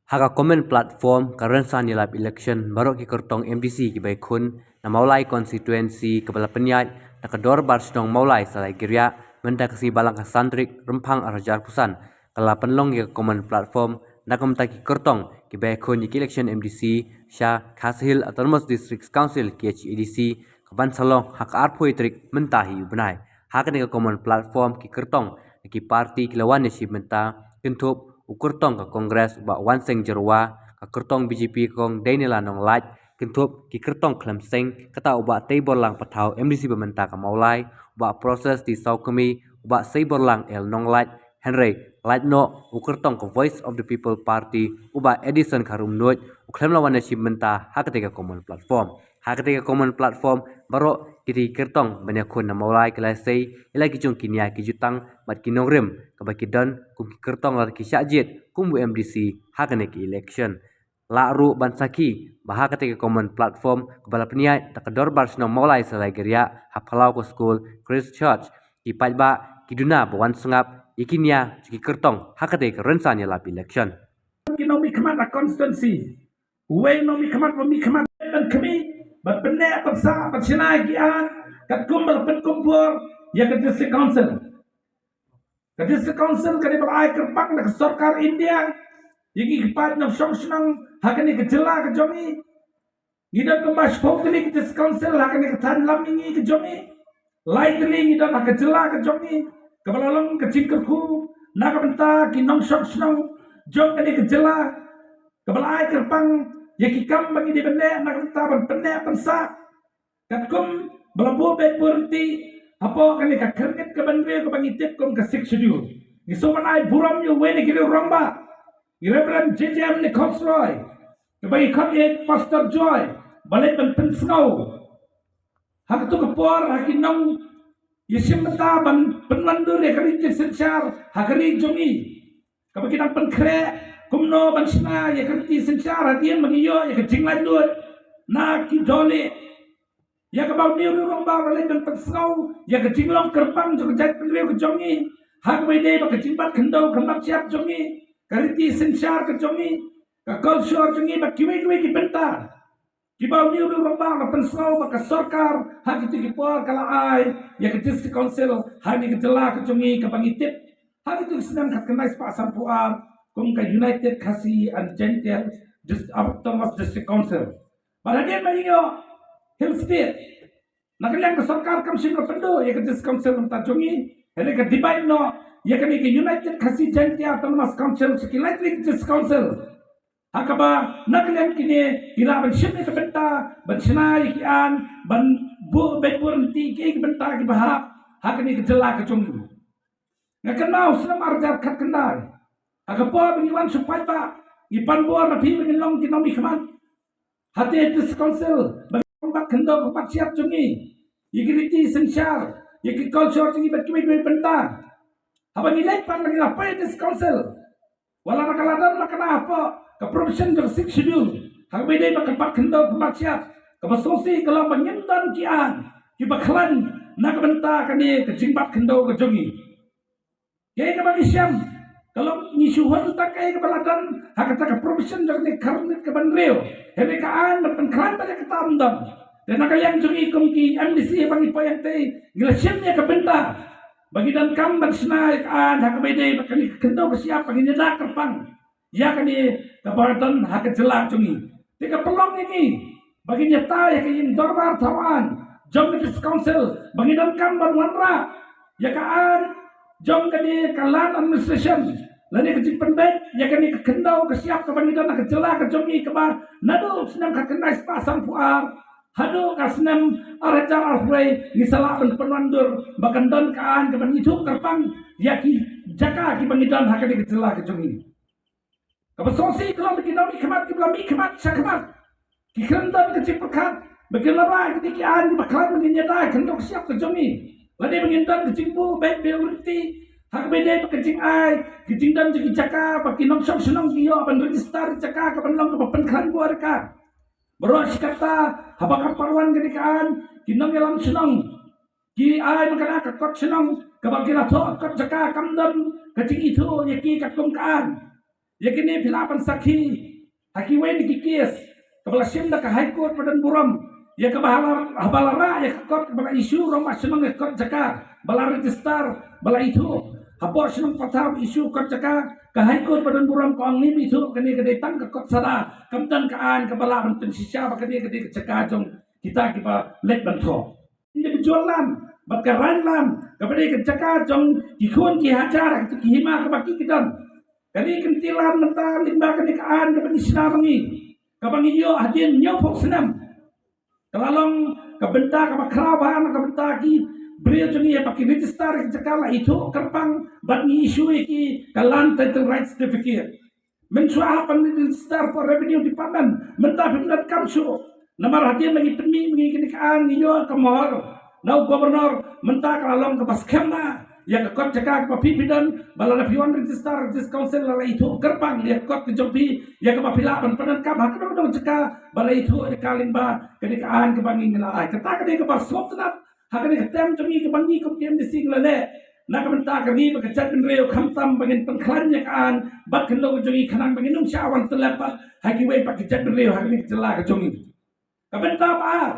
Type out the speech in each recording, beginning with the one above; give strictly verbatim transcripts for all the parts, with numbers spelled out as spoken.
Ha ka common platform ka rynsan ïalap election baroh ki kyrtong M D C kiba ïakhun na Mawlai constituency kaba la pynïaid na ka Dorbar Shnong Mawlai Salai Giriah mynta ka sngi Balang ka san tarik Rymphang ar hajar arphew san ka la pynlong ïa ka common platform na ka bynta ki kyrtong kiba ïakhun ïa ka election M D C sha Khasi Hills Autonomous District Council, K H A D C, kaban sa long ha ka arphew tarik mynta hi u bnai. Ha kane ka common platform ki kyrtong na ki party ki la wan ïashim bynta, kynthup u kyrtong ka Congress u Bah Wanseng Jyrwa, ka kyrtong B J P ka Kong Daniela Nonglait, kynthup ki kyrtong khlem seng kata u Bah Teiborlang Pathaw M D C ba mynta ka Mawlai, u Bah Process T Sawkmie, u Bah Seiborlang L Nonglait, hynrei lait noh u kyrtong ka Voice of the People Party u Bah Edison Kharumnuid u khlem la wan ïashim bynta ha kata ka common platform. Ha kata ka common platform baroh kita ki kyrtong ban ïakhun na Mawlai ki la sei ïa la ki jong ki nia ki jutang bad ki nongrim kaba ki don kum ki kyrtong lada ki shah jied kum u M D C ha kane ka election. Lah ruh ban sakhi ba ha kata ka common platform kaba la pynïaid da ka Dorbar Shnong Mawlai Salai Giriah ha Phyllao School Christ Church, ki paidbah ki duna ba wan sngap ïa ki nia jong ki kyrtong ha kata ka rynsan ïalap election. Ki nongmihkhmat na constituency, uwei nongmihkhmat, ba mihkhmat ban khmih, ban pynneh pynsah, ban shna ïa ki aiñ katkum ba la pynkup bor ïa ka District Council. Ka District Council ka dei ba la ai kyrpang da ka sorkar India ïa ki kyrpad nongshong shnong ha kane ka jylla ka jong ngi. Ngi don kumba shiphew tylli ki District Council ha kane ka thaiñ lam mihngi ka jong ngi. Lai tylli ngi don ha ka jylla ka jong ngi kaba la long ka jingkyrkhu na ka bynta ki nongshong shnong jong kane ka jylla, kaba la ai kyrpang ïa ki kam ba ngi dei ban leh na ka bynta ban pynneh pynsah katkum ba la buh beit buh ryntih hapoh kane ka khyrnit ka bynriew kaba ngi tip kum ka Sixth Schedule. Ngi sngewbha ban ai burom ïa uwei na ki rangbah, i Reverend J J M Nichols Roy, kaba i khot ïa Pastor Joy ba leit ban pynsngew ha kato ka por ha ki nongïashim bynta ban pynwandur ïa ka riti synshar ha ka ri jong ngi, kaba ki dang pynkhreh kumno ban shna ïa ka riti synshar hadien ba ngi ïoh ïa ka jinglaitluid na ki dohlieh. Ïa kaba une u rangbah u la leit ban pynsngew ïa ka jinglong kyrpang jong ka jaitbynriew ka jong ngi ha kaba ïadei bad ka jingbat khyndew khynbat shyiap jong ngi, ka riti synshar ka jong ngi, ka culture jong ngi bad kiwei kiwei ki bynta kiba une u rangbah u la pynsngew ba ka sorkar ha kito ki por ka la ai ïa ka District Council ha kane ka jylla ka jong ngi kaba ngi tip ha kito ki snem khatkhyndai spah sanphew ar kum ka United Khasi and Jaintia Dis-, Autonomous District Council. Bad hadien ba ngi ïoh Hill State, na ka liang ka sorkar kam shym la pynduh ïa ka District Council mynta jong ngi, hynrei ka divide noh ïa kane ka United Khasi Jaintia Autonomous Council sha ki lai tylli ki District Council. Ha kaba na ka liang kine ki lah ban shim ïa ka bynta ban shna ïa ki aiñ, ban buh beit buh ryntih ïa ki bynta kiba hap ha kane ka jylla ka jong ngi. Nga kynmaw snem ar hajar khatkhyndai, ha ka por ba ngi wan sha paidbah, ngi pan bor na phi ba ngin long ki nongmihkhmat ha te District Council, ba ngin bat khyndew khynbat shyiap jong ngi, ïa ki riti synshar, ïa ki culture jong ngi bad kiwei kiwei bynta. Haba ngi leit pat ba ngi la poi District Council, wat la ka la don la ka na hapoh ka provision jong ka Sixth Schedule ha kaba ïadei bad ka bat khyndew khynbat shyiap, kaba sngewsih ka long ba ngim don ki aiñ kiba khlaiñ na ka bynta kane ka jingbat khyndew ka jong ngi. Kaei kaba ngi shem ka long ngi shu hun tang kaei kaba la don ha kata ka provision jong kane ka khyrnit ka bynriew, hynrei ka aiñ ban pynkhlaiñ bad ïa kata ym don. Te na ka liang jong ngi kum ki M D C ba ngi poi hangtei ngi la shim ïa ka bynta ba ngi donkam ban shna ïa ka aiñ ha kaba ïadei bad kane ka khyndew ka shyiap ba ngin ïada kyrpang ïa kane kaba don ha ka jylla jong ngi. Te ka pynlong ïa ngi ba ngin ïatai ïa ka ïing dorbar thaw aiñ jong ka District Council ba ngi donkam ban wanrah ïa ka aiñ jong kane ka land administration lane ka jingpynbeit ïa kane ka khyndew ka shyiap kaba ngi don ha ka jylla ka jong ngi, kaba naduh snem khatkhyndai spah sanphew ar haduh ka snem ar hajar arphew wei ngi sa lah ban pynwandur ba kan don ka aiñ kaban ithuh kyrpang ïa ki jaka kiba ngi don ha kane ka jylla ka jong ngi. Kaba sngewsih ka long ba ki nongmihkhmat kiba la mihkhmat shakhmat ki khlem don ka jingpyrkhat ba kin wanrah ïa kine ki aiñ kiba khlaiñ ba ngin ïada ïa ka khyndew ka shyiap ka jong ngi, lane ba ngin don ka jingbuh beit buh ryntih ha kaba ïadei bad ka jingai ka jingdon jong ki jaka ba ki nongshong shnong ki ïoh ban register jaka kaban long kaba pynkhlaiñ bor ïa ka. Baroh shi katta haba kam pat wan kane ka aiñ, ki nongïalam shnong ki ai ma kane ka kot shnong kaba ki la thoh kot jaka, kam don ka jingithuh ïa ki katkum ka aiñ. Ïa kine phi lah ban sakhi ha kiwei na ki kes kaba la shim da ka High Court ba don burom, ïa kaba ha la, haba la rah ïa ka kot ba la issue rangbah shnong ïa ka kot jaka ba la register, ba la ithuh. Hapoh shnong Pawthaw ba issue kot jaka, ka High Court ba don burom ka ong ngim ithuh, kane ka dei tang ka kot SADA, kam don ka aiñ kaba lah ban pynshisha ba kane ka dei ka jaka jong kita kiba leit ban thoh. Individual land bad ka rain land kaba dei ka jaka jong ki khun ki hajar ha ki hima kaba ki ki don. Ka ri kynti land mynta lyngba kane ka aiñ kaba ngi shna ma ngi, kaba ngi ïoh hadien hynñiewphew snem, ka la long ka bynta kaba khraw bha na ka bynta ki briew jong ngi ba ki register ïa ka jaka, la ithuh kyrpang bad ngi issue ïa ki ka land title right certificate. Mynshuwa hap ban register hapoh Revenue Department, mynta phim donkam shuh. Namar hadien ba ngi pynmih ma ngi kane ka aiñ, ngi ïoh ka mohor na u Governor, mynta ka la long kaba skhem bha ïa ka kot jaka kaba phi phi don, ba lada phi wan register, District Council la la ithuh kyrpang ïa ka kot ka jong phi, ïa kaba phi lah ban pyndonkam ha kano kano jaka ba la ithuh ïa ka lyngba kane ka aiñ kaba ngi ngi la ai. Kata ka dei kaba sngewtynnat ha kane ka term jong ngi kaba ngi kum ki M D C ngi la leh na ka bynta ka ri bad ka jaitbynriew, khamtam ba ngin pynkhlaiñ ïa ka aiñ bad ka khyndew ka jong ngi khnang ba ngin ym shah wan tyllep pat ha kiwei pat ki jaitbynriew ha kane ka jylla ka jong ngi. Ka bynta ba ar,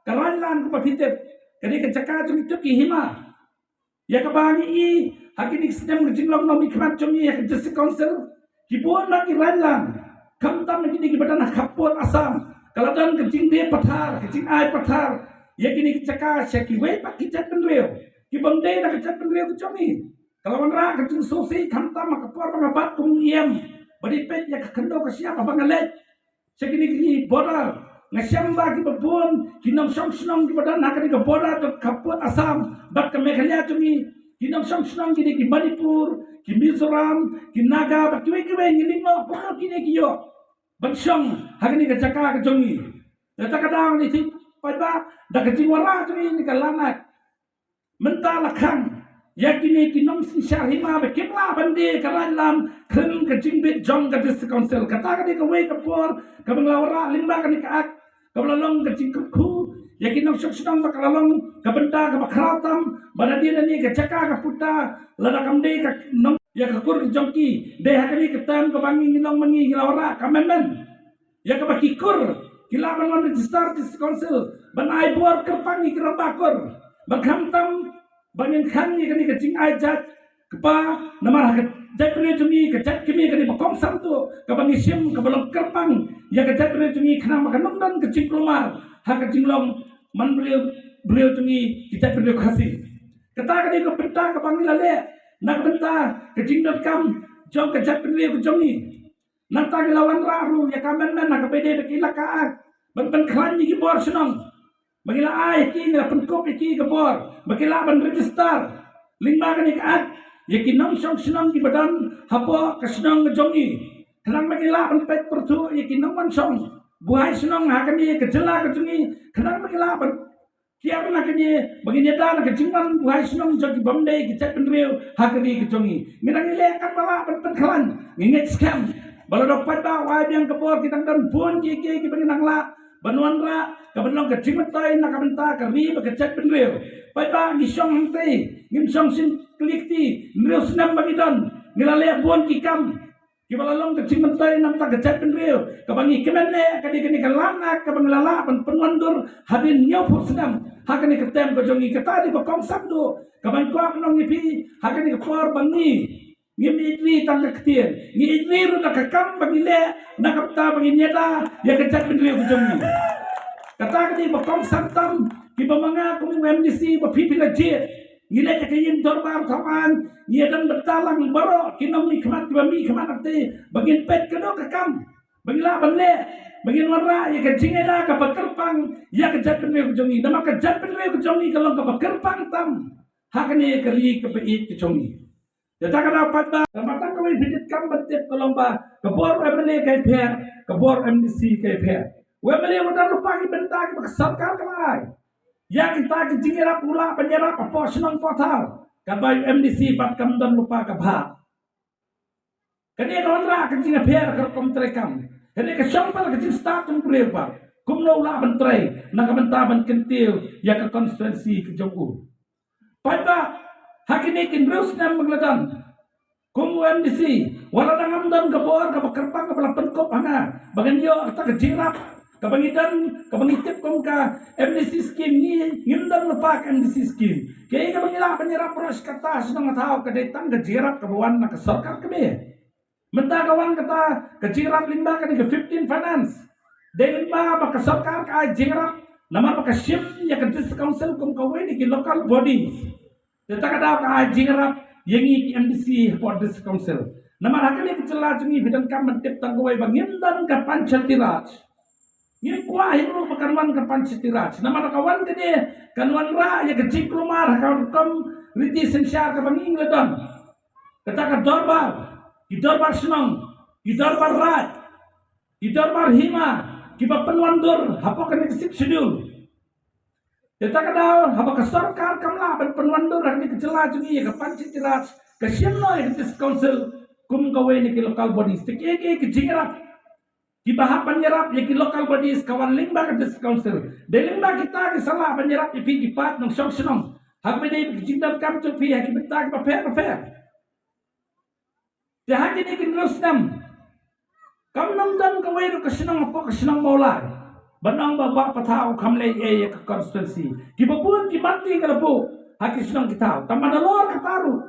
ka rain land kaba phi tip, ka dei ka jaka jong ngi tip ki hima. Ïa kaba ngi i ha kine ki snem ka jinglong nongmihkhmat jong ngi ha ka District Council, ki bun na ki rain land, khamtam na kine kiba don ha khappud Assam, ka la don ka jingdie pathar, ka jingai pathar ïa kine ki jaka sha kiwei pat ki jaitbynriew kibym dei na ka jaitbynriew ka jong ngi. Ka la wanrah ka jingsngewsih khamtam ha ka por ba nga bat kum u E M, ba dei peit ïa ka khyndew ka shyiap haba nga leit sha kine ki border. Nga shem ba kiba bun ki nongshong shnong kiba don ha kane ka border jong khappud Assam bad ka Meghalaya jong ngi, ki nongshong shnong kine ki Manipur, ki Mizoram, ki Naga bad kiwei kiwei, ngi lyngngoh kumno kine ki ïoh ban shong ha kane ka jaka ka jong ngi. Kata ka daw ngi tip paidbah, da ka jingwanrah jong ngi ïa ka Land Act, mynta la khang ïa kine ki nongsynshar hima ba kim lah ban die ka rain land khlem ka jingbit jong ka District Council. Kata ka dei kawei ka por kaba ngi la wanrah lyngba kane ka Act, kaba la long ka jingkyrkhu ïa ki nongshong shnong, ba ka la long ka bynta kaba khraw tam ba nadien nangne ka jaka ka puta, lada kam dei ka nong ïa ka kur ka jong ki, dei ha kane ka term kaba ngi ngi long ma ngi ngi la wanrah ka amendment ïa kaba ki kur ki lah ban wan register District Council ban ai bor kyrpang ïa ki rangbah kur. Ba khamtam ba ngin khang ïa kane ka jingai jait kpa, namar ha ka jaitbynriew jong ngi, ka jait kmie ka dei ba kongsan tuh kaba ngi shim, kaba long kyrpang ïa ka jaitbynriew jong ngi khnang ba kan ym don ka jingkulmar ha ka jinglong man briew briew jong ngi ki jaitbynriew Khasi. Kata ka dei ka bynta kaba ngi la leh na ka bynta ka jingdonkam jong ka jaitbynriew ka jong ngi. Nangta ngi la wanrah ruh ïa ka amendment ha kaba ïadei bad ka Elaka Act ban pynkhlaiñ ïa ki bor shnong. Ba ngi la ai ïa ki, ngi la pynkup ïa ki ka bor ba ki lah ban register lyngba kane ka Act ïa ki nongshong shnong kiba don hapoh ka shnong ka jong ngi, khnang ba ki lah ban peit pyrthuh ïa ki nongwan shong buhai shnong ha kane ka jylla ka jong ngi, khnang ba ki lah ban kiar na kane ba ngin ïada na ka jingwan buhai shnong jong ki bym dei ki jaitbynriew ha ka ri ka jong ngi. Ngi dang ïaleh katba lah ban pynkhlaiñ, ngi ngeit skhem ba lada u paidbah u ai biang ka bor, ki dang don bun kiei kiei kiba ngi nang lah ban wanrah kaban long ka jingmyntoi na ka bynta ka ri bad ka jaitbynriew. Paidbah, ngi shong hangtei, ngim shong shin kli kti. Hynriew snem ba ngi don, ngi la leh bun ki kam kiba la long ka jingmyntoi na ka bynta ka jaitbynriew. Kaba ngi kmen leh ka dei kane ka Land Act kaba ngi la lah ban pynwandur hadien hynñiewphew snem ha kane ka term ka jong ngi. Kata dei ba kongsan duh kaba ngi kwah ban ong ïa phi ha kane ka por ba ngi ngim ïeit ri tang ka ktien, ngi ïeit ri ruh da ka kam ba ngi leh na ka bynta ba ngin ïada ïa ka jaitbynriew ka jong ngi. Kata ka dei ba kongsan tam kiba ma nga kum u M D C ba phi phi la jied. Ngi leit ha ka ïing dorbar thaw aiñ, ngi ïadon bynta lang baroh ki nongmihkhmat kiba mihkhmat hangtei ba ngin peit kano ka kam ba ngi lah ban leh ba ngin wanrah ïa ka jingïada kaba kyrpang ïa ka jaitbynriew ka jong ngi. Namar ka jaitbynriew ka jong ngi ka long kaba kyrpang tam ha kane ka ri kaba ïeit ka jong ngi. Ïa kata ka daw paidbah, kaba tang kawei phi donkam ban tip ka long ba ka bor M L A ka ïapher, ka bor M D C ka ïapher. U M L A u don lypa ki bynta kiba ka sorkar ka la ai. Ïa kita ki jingïarap u lah ban ïarap hapoh shnong hapoh thaw, katba u M D C pat kam don lypa kaba. Kane ka wanrah ka jingïapher ka rukom treikam. Kane ka shong pat ka jingstad jong u briew pat, kumno u lah ban trei na ka bynta ban kyntiew ïa ka constituency ka jong u. Paidbah, ha kine ki hynriew snem ba ngi la don, Kum u MDC, wat la ngam don ka bor kaba kyrpang kaba la pynkup ha nga ba ngan ïoh kata ka jingïarap kaba ngi don, kaba ngi tip kum ka MDC scheme. Ngi ngim don lypa ka MDC scheme. Kaei kaba ngi lah ban ïarap ruh sha kata shnong ka thaw ka dei tang ka jingïarap kaba wan na ka sorkar kmie. Mynta ka wan kata ka jingïarap lyngba kane ka fifteen finance. Dei lyngba ba ka sorkar ka ai jingïarap namar ba ka shim ïa ka district council kum kawei na ki local bodies. Te ta ka daw ka ai jingïarap ïa ngi ki MDC hapoh district council. Namar ha kane ka jylla jong ngi phi donkam ban tip tang kawei ba ngim don ka Panchayati Raj. Ngim kwah hi ruh ba kan wan ka Panchayati Raj. Namar ka wan kane kan wanrah ïa ka jingkulmar ha ka rukom riti synshar kaba ngi la don. Kata ka dorbar, ki dorbar shnong, ki dorbar raid, ki dorbar hima, kiba pynwandur hapoh kane ka Sixth Schedule. Te ta ka daw haba ka sorkar kam lah ban pynwandur ha kane ka jylla jong ngi ïa ka Panchayati Raj, ka shim noh ïa ka district council kum kawei na ki local bodies. Te kiei kiei ki jingïarap kiba hap ban ïarap ïa ki local bodies ka wan lyngba ka district council. Dei lyngba kita ki sa lah ban ïarap ïa phi ki paid nongshong shnong ha kaba dei ki jingdonkam jong phi ha ki bynta kiba pher bapher. Te ha kine ki hynriew snem kam nym don kawei ruh ka shnong hapoh ka shnong Mawlai ban ong ba Bah Pathaw u kham leh ei ïa ka constituency. Kiba bun ki mat ki ka la buh ha ki shnong ki thaw. Tangba nalor kata ruh,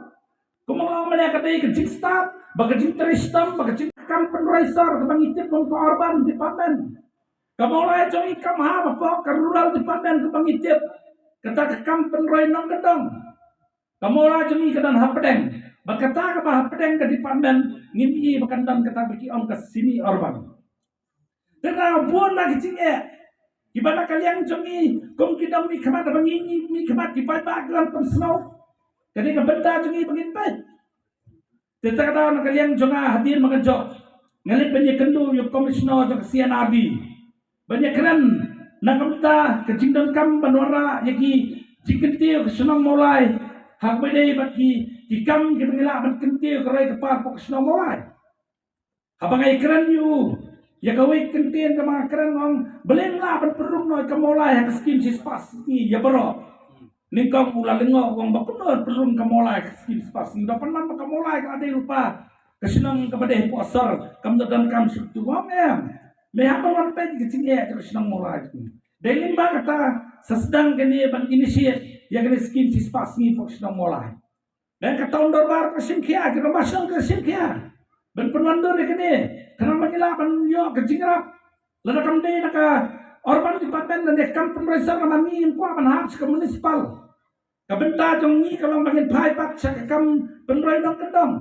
kum ong mynne ka dei ka jingstad ba ka jingtrei shitom ba ka jingkam pynroi sor kaba ngi tip kum ka urban department. Ka Mawlai jong ngi kam hap hapoh ka rural department kaba ngi tip. Kata ka kam pynroi nongkyndong, ka Mawlai jong ngi ka don hapdeng. Bad kata kaba hapdeng ka department ngim i ba kan don kata ba ki ong ka semi urban. Te na bun na ki jingeh kiba na ka liang jong ngi kum ki nongmihkhmat, ba ngi, ngi mihkhmat, ki paidbah ki la pynsngew. Ka dei ka bynta jong ngi ba ngin peit. Te ta ka daw na ka liang jong nga hadien ba ngan jop, nga leit ban ïakynduh ïa u Commissioner jong ka C&RD ban ïakren na ka bynta ka jingdonkam ban wanrah ïa ki jingkyntiew ka shnong Mawlai ha kaba dei bad ki, ki kam kiba ngi lah ban kyntiew ka roi ka par hapoh ka shnong Mawlai. Haba nga ïakren ïa u ïa kawei ka kyntien kaba nga kren, ong balei ym lah ban pynrung noh ïa ka Mawlai ha ka skim shispah sngi ïa baroh. Nyngkong u la lyngngoh u ong ba kumno pynrung ka Mawlai ha ka skim shispah sngi, da pynban ba ka Mawlai ka la dei lypa ka shnong kaba dei hapoh sor, kam da donkam shuh. Te u ong em, me hap ban wan peit ka jingeh ka shnong Mawlai. Dei lyngba kata sa sdang kane ban initiate ïa kane skim shispah sngi hapoh ka shnong Mawlai. Dang ka town dorbar ka shim khia, ki rangbah shnong ka shim khia ban pynwandur ïa kane, khnang ba ngi lah ban ïoh ka jingïarap. Lada kam dei na ka urban department lane kam pynroi sor, namar ngi ngim kwah ban hap sha ka municipal. Ka bynta jong ngi ka long ba ngin phai pat sha ka kam pynroi nongkyndong,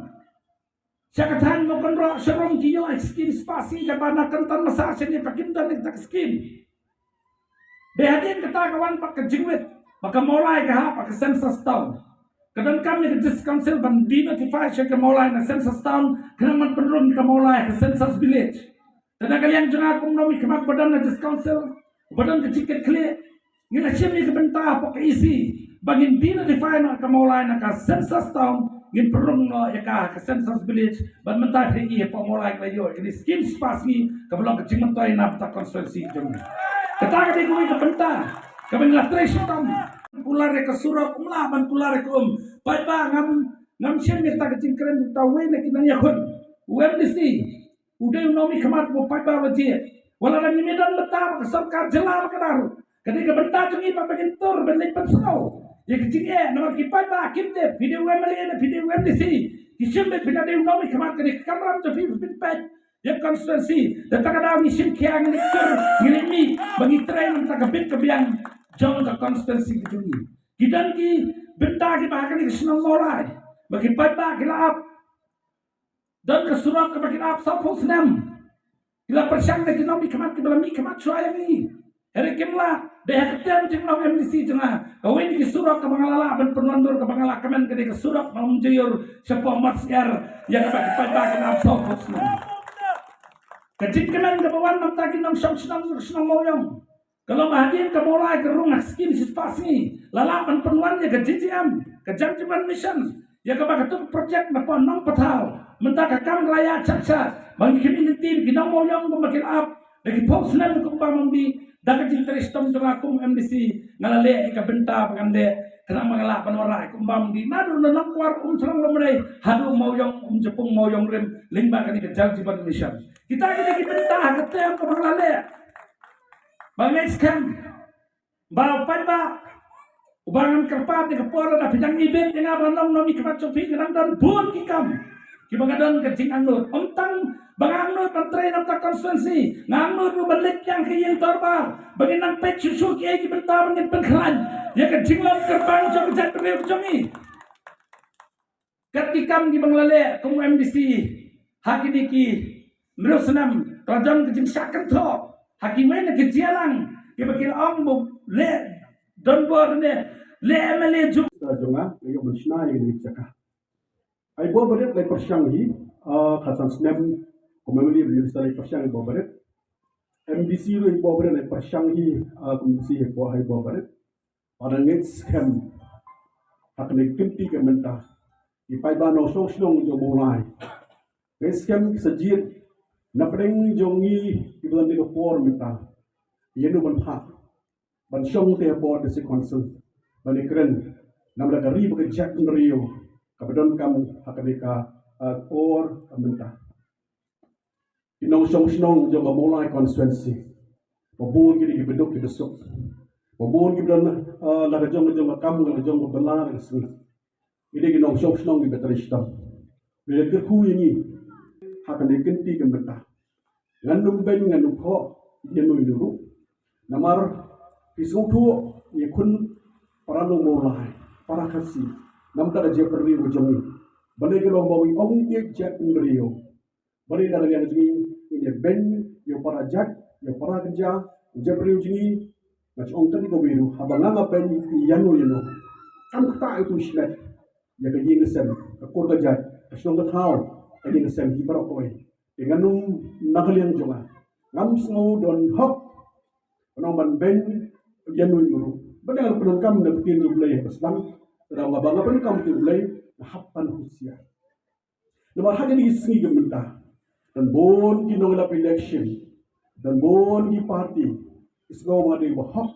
sha ka thaiñ Mawkynroh sharum ki ïoh skim shispah sngi, kaba na Kynton Massar shane pat kim don ïa kata ka skim. Dei hadien kata ka wan pat ka jingwit ba ka Mawlai ka hap ha ka census town. Ka donkam ïa ka district council ban denotify sha ka Mawlai na census town, khnang ban pynrung ka Mawlai ha ka census village. Te na ka liang jong nga kum u nongmihkhmat ba don na district council, ba don ka jingkitkhlieh, ngi la shim ïa ka bynta hapoh ka EC ba ngin denotify noh ka Mawlai na ka census town, ngin pynrung noh ïa ka ha ka census village. Bad mynta phi i hapoh Mawlai ka la ïoh ïa kane skim shispah sngi kaba long ka jingmyntoi na bynta constituency jong ngi. Kata ka dei kawei ka bynta kaba ngi la trei shitom. Kular ïa ka surok, ym lah ban kular ïa ka um. Paidbah, ngam, ngam shim ïa kata ka jingkren, kata uwei na ki nongïakhun u MDC. U dei u nongmihkhmat uba paidbah ba jied. Wat la ngim don bynta bad ka sorkar jylla ba ka daru, ka dei ka bynta jong ngi ba ngin tur ban leit pynsngew ïa ka jingeh, namar ki paidbah kim tip. Phi dei u MLA ne phi dei u MDC, ki shim beit phi na dei u nongmihkhmat, ka dei ka kamram jong phi ban peit ïa ka constituency. Te ta ka daw ngi shim khia, ngi leit tur, ngi leit mih ba ngi trei na ka bynta ka bit ka biang jong ka constituency ka jong ngi. Ki don ki bynta kiba ha kane ka shnong Mawlai ba ki paidbah ki la ap. Don ka surok kaba ki la ap sawphew snem. Ki la pyrshang da ki nongmihkhmat kiba la mihkhmat shuwa ïa ngi. Hynrei kim lah. Dei ha ka term jong u MDC jong nga, kawei na ki surok kaba nga la lah ban pynwandur, kaba nga la kmen, ka dei ka surok na Umjaiur shapoh Matsyiar, ïa kaba ki paidbah ki la ap sawphew snem. Ka jingkmen kaba wan na bynta ki nongshong shnong, shnong Mawïong, ka long ba hadien ka Mawlai ka rung ha ka skim shispah sngi, la lah ban pynwan ïa ka JJM, ka Jal Jeevan Mission, ïa kaba katto ka project napoh Nongpathaw. Mynta ka kam ka la ïaid shat shat, ba ngi khmih lynti, ki nong Mawïong kumba ki la ap da ki phew snem kumba mynta. Da ka jingtrei shitom jong nga kum u MDC, nga la leh ïa ka bynta ba ngan leh Khnang ba nga lah ban wanrah kum bam di naduh na Nongkwar, Umshnong, Umnai haduh Mawiong, Umjapung, Mawiong Rim, lyngba kane ka Jal Jeevan Mission. Kita kine ki bynta ha ka term kaba nga la leh. Ba ngeit skhem ba u paidbah uba ngan kyrpad ïa ka por lada phi dang ibit ïa nga ban long nominee ka jong phi, ka dang don bun ki kam kiba nga don ka jingangnud. Ym tang ba nga angnud ban trei na ka constituency, nga angnud ruh ban leit biang ha ïing dorbar ba ngin nang peit shuh shuh kiei ki bynta ba ngin pynkhlaiñ ïa ka jinglong kyrpang jong ka jaitbynriew jong ngi. Kat ki kam kiba nga la leh kum u M D C ha kine ki hynriew snem, ka la don ka jingshah kynthoh ha kiwei na ki jingïalang kiba ki la ong ba leh donbor ne leh M L A jong. Ka jong nga, nga ïoh ban shna ïa kane ka jaka. Ai bor barit lai pyrshang hi, ah, khatsan snem kum M L A ban ïoh lai pyrshang ai bor barit. M D C ruh ai bor barit lai pyrshang hi, ah, kum M D C ai bor, ai bor barit. Bad nga ngeit skhem ha kane ka kynti ka mynta, i paidbah nongshong shnong jong Mawlai, ngeit skhem ki sa jied na pdeng jong ngi kiba don ha kane ka por mynta. Ïa no ban phah ban shong te ha bor District Council ban ïakren namar ka ri bad ka jaitbynriew kaba donkam ha kane ka, ah, por ka mynta. Ki nongshong shnong jong ka Mawlai constituency, ba bun ki dei kiba duk kiba suk, ba bun kiba don, ah, la ka jong ka jong ka kam, la ka jong ka bylla, la ka sngewthuh. Ki dei ki nongshong shnong kiba trei shitom. Ba ïa kyrkhu ïa ngi ha kane ka kynti ka mynta. Ngan ym beiñ, ngan ym khoh ïa no ïa no ruh. Namar ki sngewthuh ïa khun para nong Mawlai, para Khasi, namar ka jaitbynriew ka jong ngi. Balei ka long ba ngi ong ïa jaitbynriew? Balei na ka liang jong ngi ngin ïa beiñ ïa u para jait, ïa u para kynja, u jaitbynriew jong ngi? Nga shu ong kane kawei ruh, haba nga nga beiñ ïa no ïa no, kam ktah ïa utu u shimet ïa ka ïing ka sem, ka kur ka jait, ka shnong ka thaw, ka ïing ka sem hi baroh kawei. Te ngan ym, na ka liang jong nga, ngam sngew don hok ban ong ban beiñ ïa no ïa no ruh. Ba dang nga pyndonkam na ka ktien jong U Blei ha ka sdang, te da nga ba nga pyndonkam ktien U Blei, nga hap ban husiar. Namar ha kine ki sngi ki mynta, don bun ki nongïalap election, don bun ki party ki sngew ba dei ba hok,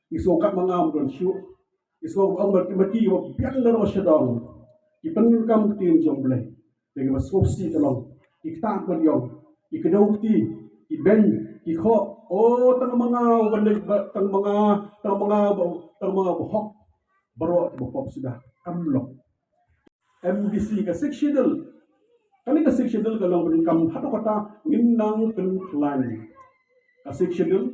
ki sngew kat ma nga ym don shuh, ki sngew ba ong ba ki, ba ki ba biang da ro sha dong. Ki pyndonkam ktien jong U Blei. Te kiba sngewsih ka long ki ktah ban ïong, ki kdew kti, ki beiñ, ki khoh. O, tang ma nga u ban leit ba, tang ma nga, tang ma nga ba, tang ma nga ba hok. Baroh kiba pop suda. Kam long. M D C ka Sixth Schedule. Kane ka Sixth Schedule ka long pyndonkam hato kata ngin nang pynkhlaiñ. Ka Sixth Schedule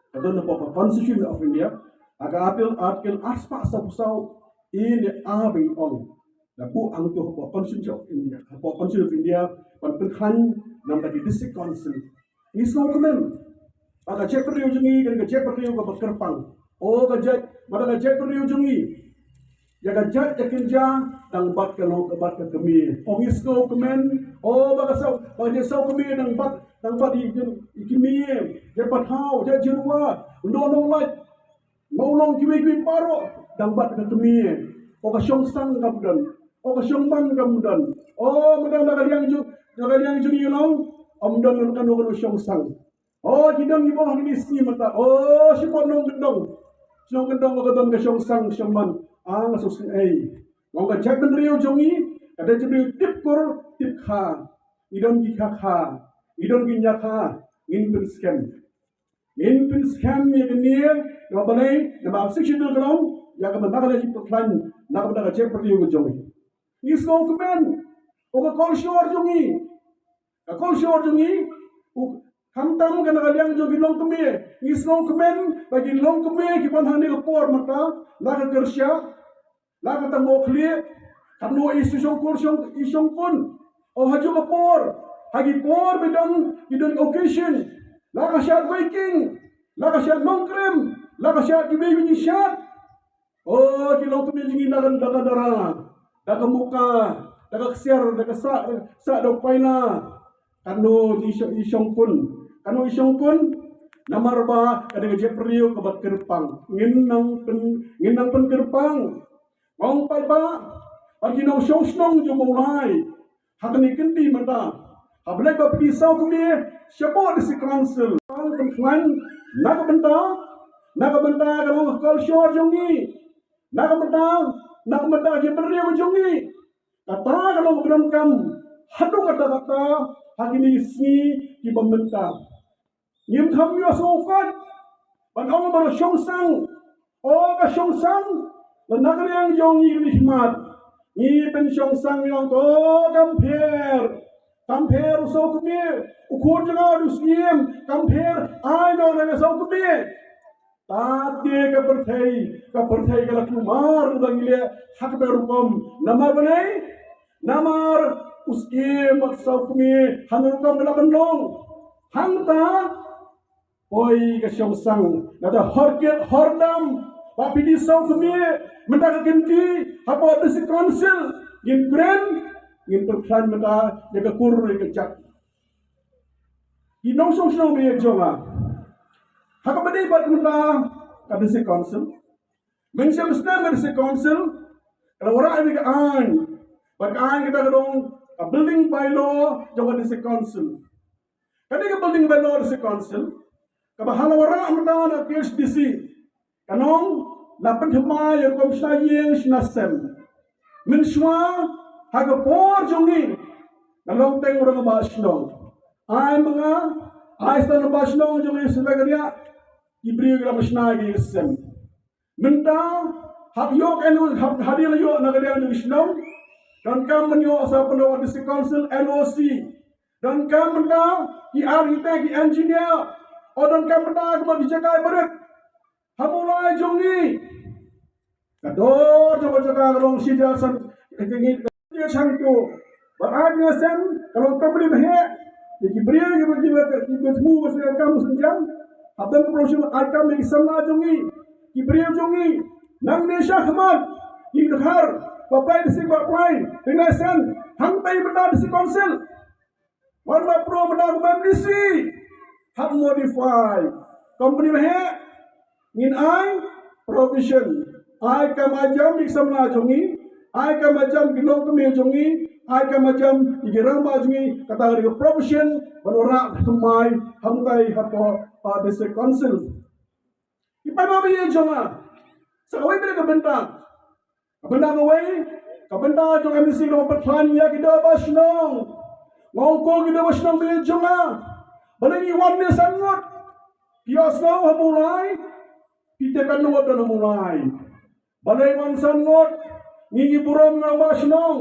ka don hapoh ka Constitution of India, ha ka Article, Article arspah sawphew saw A ne A ba ngi ong, la buh hangto hapoh Constitution of India, hapoh Constitution of India ban pynkhlaiñ namar ki District Council. Ngi sngewkmen ba ka jaitbynriew jong ngi ka dei ka jaitbynriew kaba kyrpang. O ka jait, ba da ka jaitbynriew jong ngi, ïa ka jait ïa kynja dang bat ka long, ka bat ka kmie. O ngi sngewkmen, o ba ka saw, ba ka jait saw kmie dang bat, dang bat ïa ki, ïa ki kmie, jait pathaw, jait jyrwa, u nonglait, mawlong, kiwei kiwei baroh dang bat ka kmie. O ka shongsang kam don, o ka shongman kam don. O mynta na ka liang jong, na ka liang jong ngi long, ym don kano kano shongsang. O, ki don ki bong ha kine ki sngi mynta. O, shipor nongkyndong, nongkyndong ka don ka shongsang shongman. A, nga sngewsih ei. Nga ong ka jaitbynriew jong ngi ka dei jaitbynriew tip kur tip kha. Ngi don ki kha kha, ngi don ki ñia kha. Ngin pynskhem, ngin pynskhem ïa kine. Namar balei? Namar ka Sixth Schedule ka ong ïa kaba na ka liang jong ka jaitbynriew ka jong ngi. Ngi sngewkmen, o ka culture jong ngi, ka culture jong ngi, u, khamtam ka na ka liang jong ki longkmie. Ngi sngewkmen ba ki longkmie ki wan ha kane ka por mynta, la ka kyrshah, la ka tang moh khlieh, katno i shongkur shong, i shongkun. O, ha juh ka por, ha ki por ba don, ki don occasion, la ka shad Viking, la ka shad Nongkrem, la ka shad kiwei kiwei ki shad. O, ki longkmie jong ngi na ka, na ka dara, da ka muka, da ka ksiar, da ka sah, da ka sah, da u paina. Kano i shong, i shongkun, kano i shongkun? Namar ba ka dei ka jaitbynriew kaba kyrpang. Ngin nang pyn, ngin nang pynkyrpang. Ong paidbah, bad ki nongshong shnong jong Mawlai, ha kane ka kynti mynta, haba leit ba phi saw kmie shapoh District Council, pang pynkhlaiñ na ka bynta, na ka bynta ka long ka culture jong ngi. Na ka bynta, na ka bynta ki briew jong ngi, kata ka long ka donkam haduh katta katta ha kine ki sngi kiba mynta. Ngim kham ïohsngew kat ban ong ba la shong sang. O ka shong sang, la na ka liang jong ngi, ngi khmat, ngi pynshong sang, ngi ong, to, kam pher, kam pher u sawkmie, u khun jong nga u dei u syiem, kam pher, ai noh na ka sawkmie. Te ka pyrthei, ka pyrthei ka la kulmar ruh da ngi leh ha kata ka rukom. Namar balei? Namar u syiem bad sawkmie ha kata ka rukom ka la pynlong. Hangta, oi ka shong sang, nada hor kit hor dam, ba phi dei sawkmie, mynta ka kynti hapoh District Council ngin kren, ngin pyrkhat mynta ïa ka kur ïa ka jait. Ki nongshong shnong ba ïeit jong nga, ha kaba ïadei bad mynta ka District Council, mynshem snem ka District Council ka la wanrah ïa ka aiñ, bad ka aiñ kata ka long ka Building Bylaw jong ka District Council. Kane ka Building Bylaw District Council kaba ha la wanrah mynta na K H D C, ka long la pynthymmai ïa ka rukom shna ïing shna sem. Mynshuwa, ha ka por jong ngi, ka long tang u rangbah shnong. Ai ma nga, ai sa rangbah shnong jong ngi, sngewbha ka ria, ki briew ki la shna ïa ka sem. Mynta, hap ïoh N O C, hap, hadien la ïoh na ka liang jong ki shnong, donkam ban ïoh sa pynlong District Council N O C. Donkam mynta ki architect, ki engineer, o donkam mynta kumba ki jaka barit. Ha Mawlai jong ngi, ka dor jong ka jaka ka long shi hajar san, ka ngi, ka ngi san to. Ba ai ngi sen ka long company ba heh. Ïa ki briew, ki briew, ki briew, ki briew thmu ba sngewkam sngewjam. Hap don promotion, ai kam ïa ki samla jong ngi, ki briew jong ngi. Nangne shakhmat, ki dkhar ba prai, District ba prai, ri nai sen, hangtai mynta District Council. Wan ba pro mynta kum M D C, hap modify. Company ba heh, ngin ai provision, ai kam ai jam ïa ki samla jong ngi, ai kam ai jam ki longkmie jong ngi, ai kam ai jam ïa ki rangbah jong ngi, kata ka dei ka provision ban wanrah thymmai hangtai hapoh, ah, District Council. Ki paidbah ba ïeit jong nga, sa kawei pat ka bynta, ka bynta kawei, ka bynta jong M D C ka long ban pynkhlaiñ ïa ki dorbar shnong. Nga ong ko ki dorbar shnong ba ïeit jong nga, balei ngi wan ne san ngut? Phi ïohsngew ha Mawlai, phi tip katno ngut don ha Mawlai. Balei wan san ngut? Ngi, ngi burom rangbah shnong,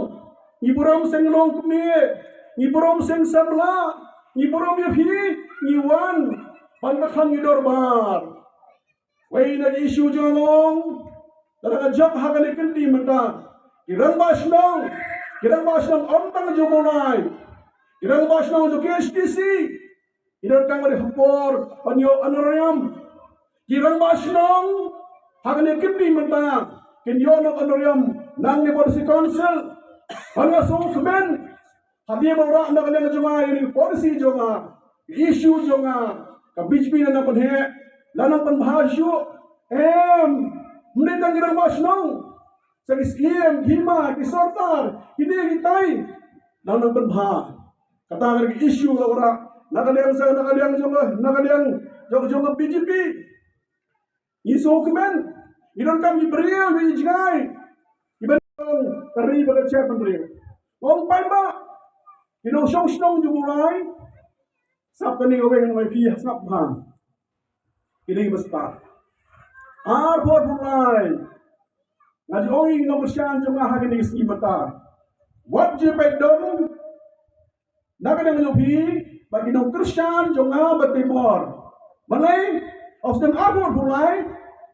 ngi burom seng longkmie, ngi burom seng samla, ngi burom ïa phi, ngi wan ban pynkham ïa ki dorbar. Wei na ki issue jong nga, lada ka jop ha kane ka kynti mynta, ki rangbah shnong, ki rangbah shnong ym tang jong Mawlai, ki rangbah shnong jong K H D C, ki donkam ban ïa khapor ban ïoh honorarium. Ki rangbah shnong ha kane ka kynti mynta kin ïoh honorarium nangne hapoh District Council. Hynrei nga sngewkmen, hadien ba la rah na ka liang jong nga ïa ka policy jong nga, ka issue jong nga, ka B J P la nang pynheh, la nang pynbha shuh. Em, ym dei tang ki rangbah shnong, sa ki syiem, ki hima, ki sordar, kine kitai la nang pynbha. Kata ka dei ka issue la wanrah na ka liang, sa na ka liang jong nga, na ka liang jong, jong ka B J P. Ngi sngewkmen, ngi donkam ki briew, ki jngai, kiban long ka ri bad ka jaitbynriew. Ong paidbah, ki nongshong shnong jong u Mawlai, sngap kane kawei, ngan ong ïa phi, sngap bha. Kine ki ba stad, arphew arphew lai, nga ju ong ïa ki nongkyrshan jong nga ha kine ki sngi mynta, wat ju peit dom na ka liang jong phi bad ki nongkyrshan jong nga ba Timor. Balei? Haba sdang arphew arphew lai,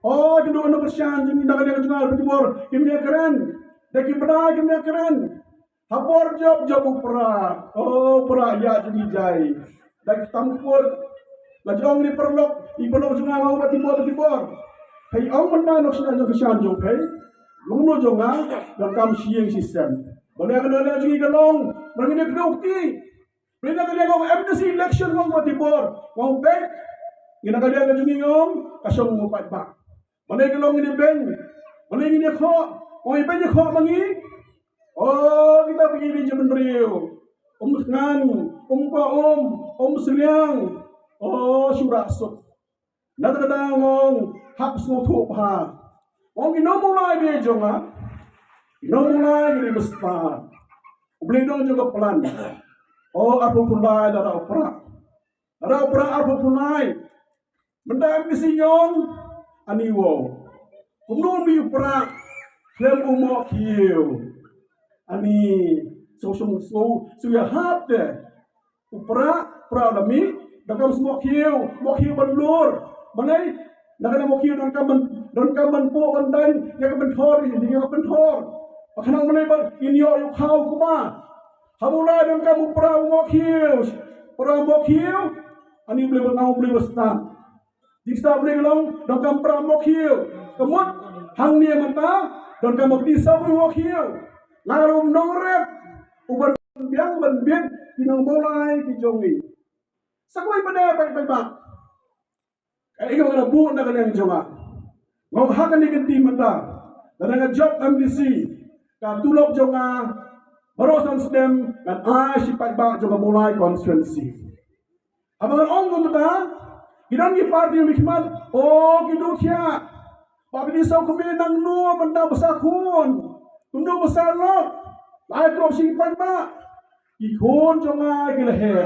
o, ki nongkyrshan jong nga na ka liang jong nga ba Timor kim ïakren, da ki bnai kim ïakren. Ha por jop, jop u prah, o, u prah ïa jong ngi jai. Da ki tam kput. La jong ngi paralok, i paralok jong nga, nga ong ba Timor, ba Timor, phi ong mynta nongkyrshan jong phi, long no jong nga, donkam shi ïing shi sem. Balei ka liang jong ngi ka long, balei ngin ïa kdew kti? Balei na ka liang jong M D C election, nga ong ba Timor, nga ong peit, ngi na ka liang jong ngi, nga ong ka shong mo paidbah. Balei ka long ngin ïa beiñ? Balei ngin ïa khoh? Ong ïa beiñ ïa khoh ma ngi. O, kita phi ïa beiñ jingmynriew. Um thngan, um koum, um sliang. O, shu rah suk. Na kata ka daw nga ong, hap sngewthuh bha. Ong ki nong Mawlai ba jong nga, ki nong Mawlai ki dei ba stad. U Blei dang jong ka plan. O, arphew phew lai da u Prah. Da u Prah arphew phew lai. Mynta MDC ñiong, ani wow. Kumno mi u Prah khlem u Mohkhiew? Ani sngewsih sngewsih ïa hap te. U Prah, Prah da mih, da kam sngewkhiew, Mohkhiew ban lur. Balei? Da kane Mohkhiew donkam ban, donkam ban pok ban daiñ ïa ka pynthor, ïa ka pynthor. Ba khnang balei ba ngin ïoh ïa u khaw kumba. Ha Mawlai donkam u Prah u Mohkhiew. Prah Mohkhiew. Ani U Blei ba nga U Blei ba stad. Dei sa Blei long donkam Prah Mohkhiew. Ka mut hangne mynta donkam ba phi saw Mohkhiew. Nga ruh nongrep u ban biang ban bit ki nong Mawlai ki jong ngi. Sa kawei pat de, pat, pat, pat. Ka ïa ka ba nga buh na ka liang jong nga. Nga ong ha kane ka kynti mynta, lada nga jop MDC, ka tulop jong nga baroh san snem ngan ai sha ki paidbah jong ka Mawlai constituency. Haba ngan ong kumta, ki don ki party ba khmat, o, ki duh thiah. Ba phi dei saw kmie nangno mynta ba sa khun, kumno ba sa lok. Lai tulop sha ki paidbah. Ki khun jong nga ki la heh.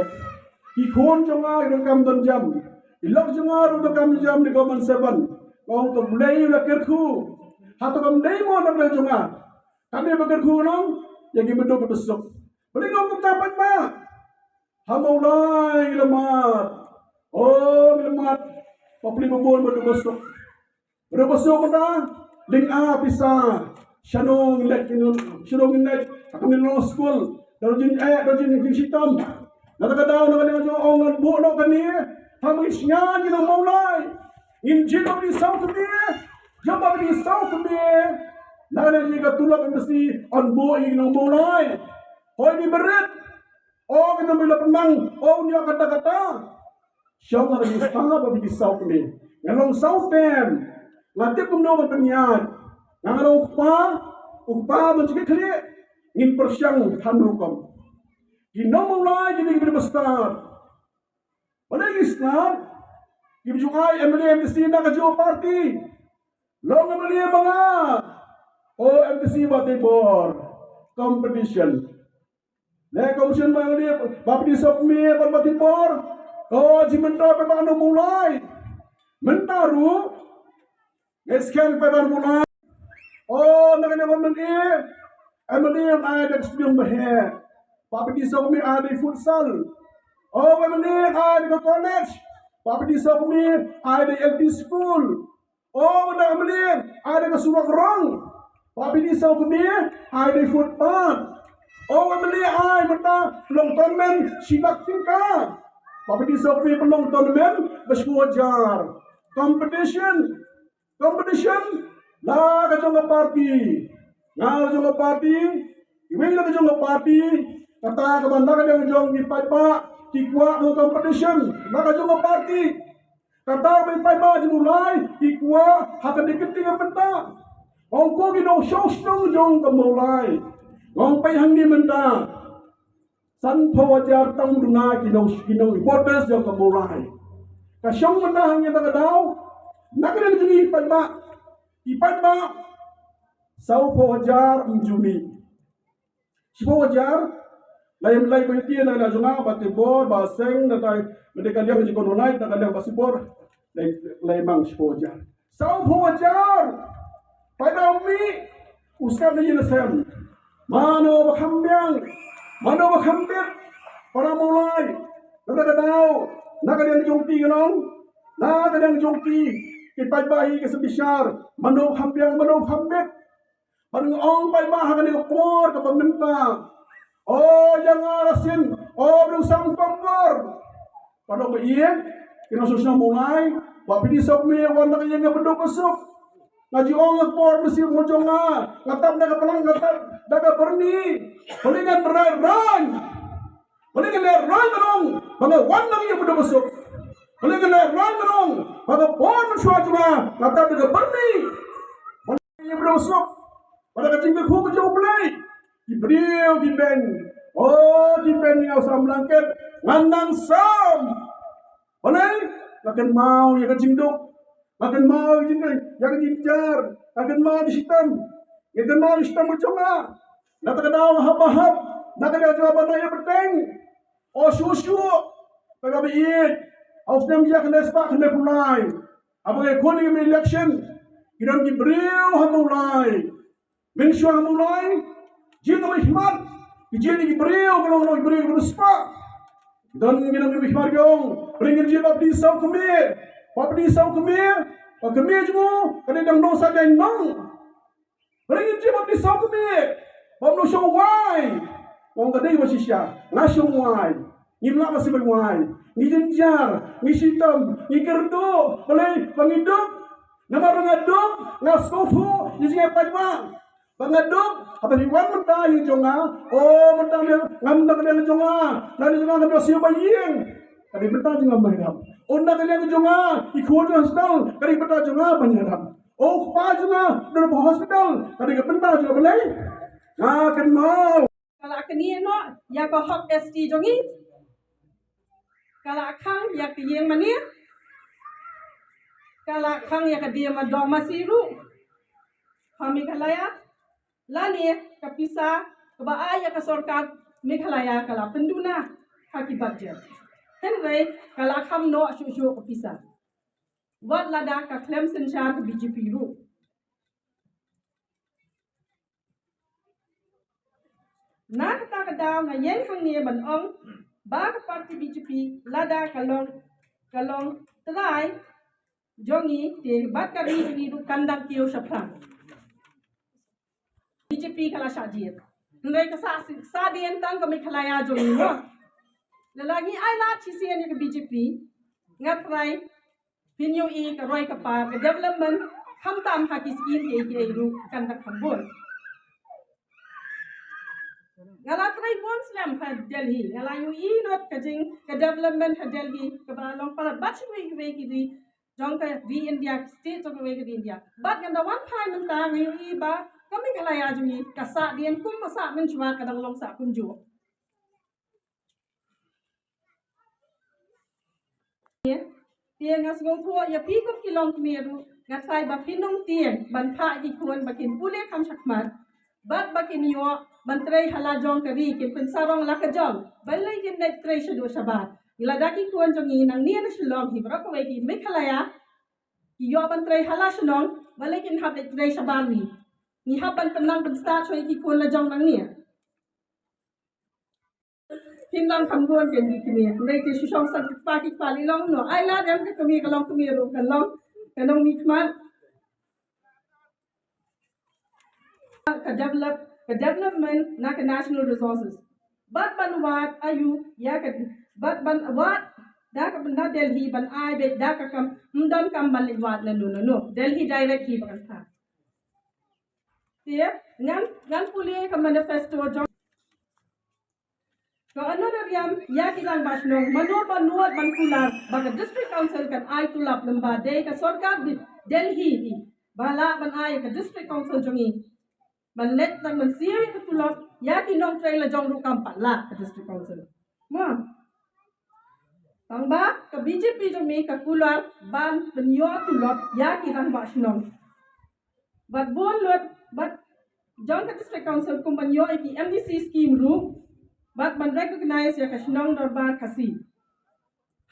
Ki khun jong nga ki donkam don jam. Ki lok jong nga ruh donkam don jam na ka Government Seven. Ka ong ka Blei u la kyrkhu. Hato kam dei mo na ka liang jong nga? Kam dei ba kyrkhu nong ïa ki baduk ki basuk. Balei nga ong kumta, paidbah? Ha Mawlai la mad. O, la mad. Bapli babun baduk basuk. Ruh ba suk mynta, lyngba pisa. Shano ngin leit, shano ngin leit ha ka mynsiem skul. Da ruh jin eh, da ruh jin, jin shitom. Na kata ka daw na ka liang jong nga ong ngan buh noh kane. Tang ba ngin sngewthuh ki nong Mawlai. Ngin jied ba phi dei saw kmie. Jop ba phi dei saw kmie. Na ka liang jong ka tulop MDC, yn buh ïa ki nong Mawlai. Hooid, ki barit. O, ki nong Mawlai la pynmang. O, ïa kata kata. Shong ha ka register ba phi dei saw kmie. Nga long saw term. Nga tip kumno ban pynïaid. Nga long u kpa, u kpa ban jingkitkhlieh. Ngin pyrshang kham rukom. Ki nong Mawlai ki dei ki briew ba stad. Balei ki stad? Ki ba ju ai MLA MDC na ka jong ka party. Long MLA ba nga. O, MDC Batibor. Competition. Ne, competition ba nga dei, ba phi dei saw kmie ban Batibor. Ko jingmynta paidbah nong Mawlai. Mynta ruh, ne, skem paidbah nong Mawlai. O, na kane ka MLA, MLA ai da ka stadium ba heh. Ba phi dei saw kmie ai da futsal. O, MLA ai da ka college. Ba phi dei saw kmie ai da L P school. O, ba na MLA ai da ka surok rong. Ba phi dei saw kmie ai da footpath. O, MLA ai mynta long tournament shi lak tyngka. Ba phi dei saw kmie long tournament ba shiphew hajar. Competition. Competition. La ka jong ka party. Nga la ka jong ka party. Iwei la ka jong ka party. Kata kaba na ka liang jong ki paidbah ki kwah long competition. La ka jong ka party. Kata ba ki paidbah jong u Mawlai ki kwah ha kane ka kynti ka mynta. Ong ko ki nongshong shnong jong ka Mawlai. Ong peit hangne mynta. Sanphew hajar tang duna ki nong, ki nong voters jong ka Mawlai. Ka shong mynta hangne ta ka daw. Na ka liang jong ki paidbah. Ki paidbah. Sawphew hajar ym ju mih. Shiphew hajar, lai, lai ba ïa na, na jong nga, Batibor, Baseng, na tai, na ka liang jong ka Nonait, na ka liang Basibor, lai, lai mang shiphew hajar. Sawphew hajar! Paidbah ym mih, u sngap na ïing na sem. Mano ba kham biang, mano ba kham bit, para Mawlai, na ka daw, na ka liang jong ki ka long, na ka liang jong ki, ki paidbah hi ka sa bishar, mano ba kham biang, mano ba kham bit. Ban ong paidbah ha kane ka por kaba mynta. O ïa nga Rashin, o Bluesang Pambor. Pynban ba ïa ki nongshong shnong Mawlai, ba phi dei saw kmie wan na ka ïing kaba duk ba suk. Nga ju ong ha ka por mynsiem jong nga, nga tap da ka plang, nga tap da ka byrni. Balei ngan rai rai. Balei ngan rai rai ban ong ba nga wan na ka ïing kaba duk ba suk. Balei ngan rai rai ban ong ba ka por mynshuwa jong nga, nga tap da ka byrni. Ïa briew suk. Bad ka jingkyrkhu ka jong U Blei. Ki briew ki beiñ. O ki beiñ ïa u sam langket. Ngan nang sam. Balei? Nga kynmaw ïa ka jingduk. Nga kynmaw ïa ka jingjar, nga kynmaw ïa ka shitom, nga kynmaw ïa ka shitom ka jong nga. Na kata ka daw hap ba hap, na ka daw jong nga ba nga ïa bteng. O shuh shuh, kaba ïeit, ha u snem ïa kane spah kane phew lai, haba ngi khun ïa ka election, ki don ki briew ha Mawlai. Mynshuwa ha Mawlai, jin nongmihkhmat, ki jin ki briew, ki long nongmihkhmat, ki briew, ki briew spah. Don ngi nongmihkhmat ki ong, pyrshah ngin jin ba pynsaw kmie, ba pynsaw kmie, ba kmie jong u ka dei dang nong sa dei nong. Pyrshah ngin jin ba pynsaw kmie, ba mno shong wai. Ong ka dei ba shisha, nga shong wai. Ngim lah ba sibei wai. Ngi jynjar, ngi shitom, ngi kyrduh, balei ba ngi duk. Namar nga duk, nga sngewthuh ïa jingïapait ba. Ba nga duk, haba phi wan mynta ïa jong nga, o mynta ïa ngam da ka liang jong nga, na ka liang jong nga ka dei siew ba ïing. Ka dei mynta jong nga ban ïarap. O na ka liang jong nga, i khun jong nga hospital, ka dei mynta jong nga ban ïarap. O kpa jong nga, dei ba hospital, ka dei ka mynta jong nga balei. Nga kynmaw. Ka la knieh noh ïa ka hok S T jong ngi. Ka la khang ïa ka ïing mane. Ka la khang ïa ka diem ma dong masi ruh ha Meghalaya. Lane ka pisa kaba ai ïa ka sorkar Meghalaya ka la pynduna ha ki budget. Hynrei ka la kham noh shuh shuh ka pisa. Wat lada ka khlem synshar ka B J P ruh. Na kata ka daw nga ïeng hangne ban ong ba ka party B J P lada ka long, ka long trai jong ngi te bad ka ri jong ngi ruh kan dang kiew shaphrang. B J P ka la shah jied. Hynrei ka sah, sah dien tang ka Meghalaya jong ngi mo. Lada ngi ai lad shisien ïa ka B J P, nga trai phin ïohi ka roi ka par ka development, khamtam ha ki skim kiei kiei ruh kan da kham bun. Nga la trei bun slem ha Delhi, nga la ïohi lut ka jing ka development ha Delhi kaba long palat bad kiwei kiwei ki ri jong ka ri India, ki state jong kiwei ki ri India. Bad ngan da wan phai mynta nga ïohi ba ka Meghalaya jong ngi ka sah dien kum ba sah mynshuwa, ka dang long sah kumjuh. Te nga sngewthuh ïa phi kum ki longkmie ruh, nga trai ba phin ong tieng ban phah ïa ki khun ba kin pule kham shakhmat bad ba kin ïoh ban trei ha la jong ka ri, kin pynsarong la ka jong, balei kin leit trei shaduh shabar. Lada ki khun jong ngi nangne na Shillong hi baroh kawei ki Meghalaya ki ïoh ban trei ha la shnong, balei kin hap leit trei shabar ri. Ngi hap ban pynnang pynstad shuwa ïa ki khun la jong nangne. Phin long kham bun kein ki kmie. Hynrei te shu shong sah ki kpa ki kpa lei long no. Ai lad em, ka kmie ka longkmie ruh kan long, ka nongmihkhmat. Ka develop, ka development na ka national resources. Bad ban wad aïu ïa ka, bad ban wad da ka bynta Delhi ban ai beit da ka kam, ym don kam ban leit wad lano lano. Delhi direct hi ba kan phah. Te ngan, ngan pule ka manifesto jong Ka honorarium ïa ki rangbah shnong, mano ba nud ban kular ba ka District Council kan ai tulop, lymda dei ka sorkar Delhi hi ba lah ban ai ka District Council jong ngi ban leit tang ban siew ïa ka tulop ïa ki nongtrei la jong ruh kam pat lah ka District Council. Mo. Tang ba ka B J P jong ngi ka kular ban pynïoh tulop ïa ki rangbah shnong. Bad bun lut, bad jong ka District Council kum ban ïoh ïa ki M D C scheme ruh, bad ban recognize ïa ka shnong dorbar Khasi.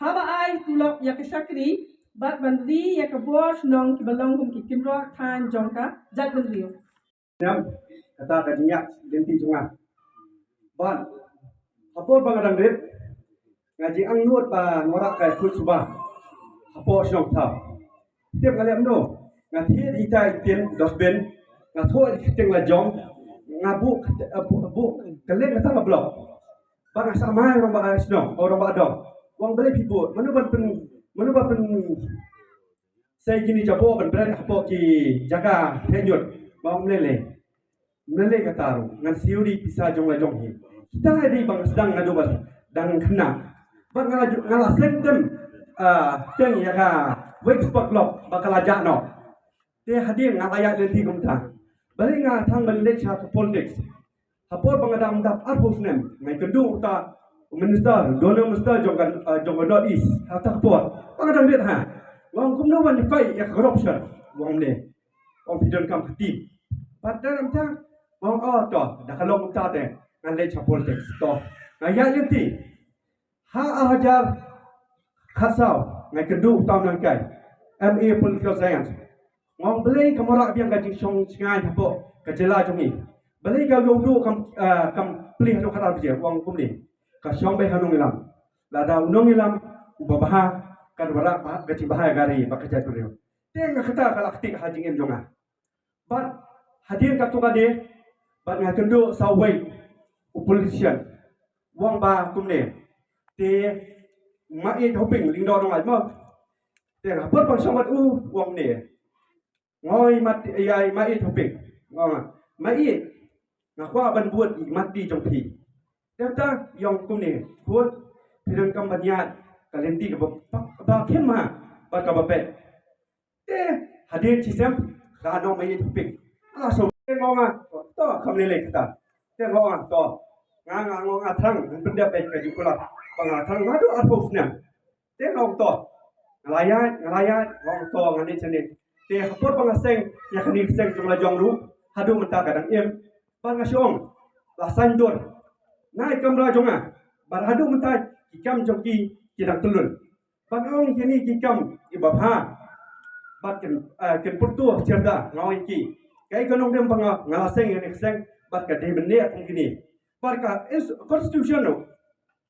Haba ai tulop ïa ka shakri, bad ban ri ïa ka bor shnong kiba long kum ki kynroh thaiñ jong ka jaitbynriew. Ngan, kata ka jingïaid lynti jong nga. Bad ha por ba nga dang rit, nga jingangnud ba nga wanrah ka kut suba hapoh shnong thaw. Tip nga leh kumno, nga thied ïa ita i tin dustbin, nga thoh ïa ka kyrteng la jong, nga buh, eh, buh, buh kylleng kata ka block. Bad nga samai rangbah shnong, oh, rangbah dong. Ong balei phi buh, mano ban pyn, mano ban pyn Sa kine ki jabor ban bret hapoh ki jaka theh ñiut. Ba ym lei lei. Ym lei lei kata ruh. Ngan siew ri pisa jong la jong hi. Kita dei ba nga sdang naduh ba dang khynnah. Bad nga la ju, nga la sngewthuh, ah, teng ïa ka Wake Spot Club ba ka la jah noh. Te hadien nga la ïaid lynti kumta. Balei nga thang ban leit sha ka politics. Ha por ba nga dang dap arphew snem, nga ïakynduh uta u minister, u donor minister jong ka, eh, jong ka North East, ha kata ka por. Ba nga dang rit ha. Ong kumno ban ïa fight ïa ka corruption. Ong ne. Ong phi donkam ka team. Bad da mynta, ong, oh, to, da ka long mynta te, ngan leit sha politics. To, nga ïaid lynti. Ha ar hajar khatsaw, nga kynduh u Tau Nangkai, M A Political Science. Nga ong balei kam wanrah biang ka jingshong shngain hapoh ka jylla jong ngi. Balei ka ïoh duh kam, ah, kam plie haduh khatar baje, u ong kumne. Ka shong beit ha nongïalam. Lada u nongïalam uba bha, kan wanrah bha, ka jingbha ïa ka ri bad ka jaitbynriew. Te nga kata ka la ktik ha jingim jong nga. Bad hadien katto katne, bad nga kynduh sa uwei u politician. U ong ba kumne. Te Maieit Hoping, Lyngdoh Nonglait mo. Te nga put pang shong bad u, u ong ne. Nga ong i Mat, ïa i Maieit Hoping. Nga ong, Maieit, nga kwah ban bud i mat di jong phi. Te mynta i ong kumne, khun, phi donkam ban ïaid ka lynti kaba, ba khim ha, bad kaba peit. Te hadien shisien, ka nong Maieit Hoping. Ala so, te nga ong nga, to, kam lei lei kata. Te nga ong nga, to. Nga, nga, nga ong nga thrang, ngan pyndep beit ka jingkular. Ba nga thrang, nga dei arphew snem. Te nga ong to. Nga la ïaid, nga la ïaid, nga ong to, ngan leit shane. Te hapoh ba nga seng ïa kane ka seng jong la jong ruh, haduh mynta ka dang im. Bad nga shu ong, la saiñdur na i kamra jong nga. Bad haduh mynta ki kam jong ki, ki dang tyllun. Bad nga ong kine ki kam kiba bha. Bad kin, eh, kin pyrto shirta, nga ong ïa ki. Kaei ka nongrim ba nga, nga la seng ïa kane ka seng, bad ka dei mynne kum kine. Bad ka ins-, constitution ruh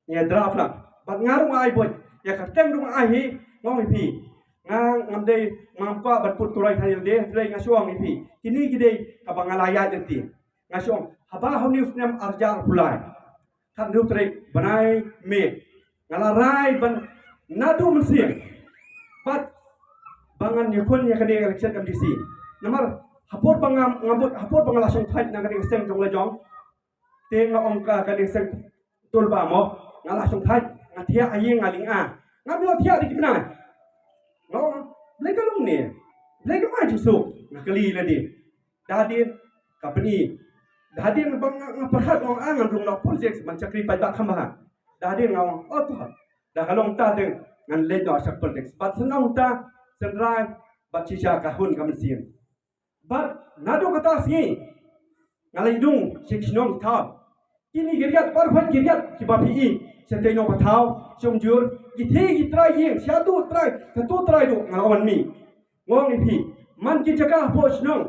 ngi ïa draft lang. Bad nga ruh nga ai buit. Ïa ka kyrteng ruh nga ai hi, nga ong ïa phi. Nga ngam dei, ngam kwah ban put turai thail de, hynrei nga shu ong ïa phi. Kine ki dei kaba nga la ïaid lynti. Nga shu ong, haba ha une u snem ar hajar arphew lai. Khathynriew tarik bnai May. Nga la rai ban naduh mynsiem. Bad ba ngan ïakhun ïa kane ka election M D C. Namar hapoh ba nga, nga mut, hapoh ba nga la shongthait na kane ka seng jong la jong. Te nga ong ka, kane ka seng Tulba mo, nga la shongthait, nga thiah ha ïing ha lynga. Ngam ïoh thiah da ki bnai. Nga ong, balei ka long ne? Balei kam ai jingsuk? Nga kylli lade. Da hadien ka pyni. Da hadien ba nga, nga pyrkhat, nga ong, ah, ngan rung noh politics, ban shakri paidbah kham bha. Da hadien nga ong, oh, to. Da ka long ta te ngan leit noh sha politics. Bad shen ong ta, shen rai, bad shisha ka hun ka mynsiem. Bad naduh kata sngi nga la ïadung sha ki shnong ki thaw. Kine ki riat, baroh ki riat kiba phi i, sha Teiñong Pathaw, sha Umjur, ki thie ki trai ïing, sha tu trai, sha tu trai ruh nga la wan mih. Nga ong ïa phi, man ki jaka hapoh shnong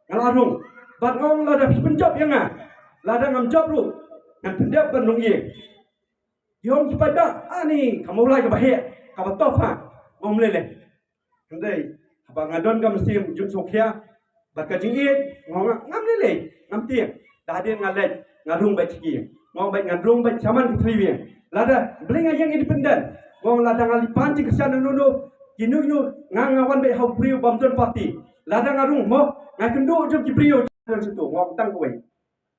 nga la rung. Bad nga ong lada phi pynjop ïa nga, lada ngam jop ruh, ngan pyndep ban long ïing. Ki ong ki paidbah, ani ka Mawlai kaba heh, kaba tough ha. Nga ong ym lei lei. Hynrei haba nga don ka mynsiem jingshongkhia bad ka jingïeit, nga ong ngam lei lei, ngam tieng. Da hadien nga leit, nga rung beit sha ki. Nga ong beit ngan rung beit shaman ka Three Wing. Lada, balei nga ïeng independent? Nga ong lada nga leit pan jingkyrshan na uno uno, kino kino, nga, nga wan beit ha u briew bym don party. Lada nga rung mo, nga kynduh jong ki briew jong sha tu, nga ong tang kawei.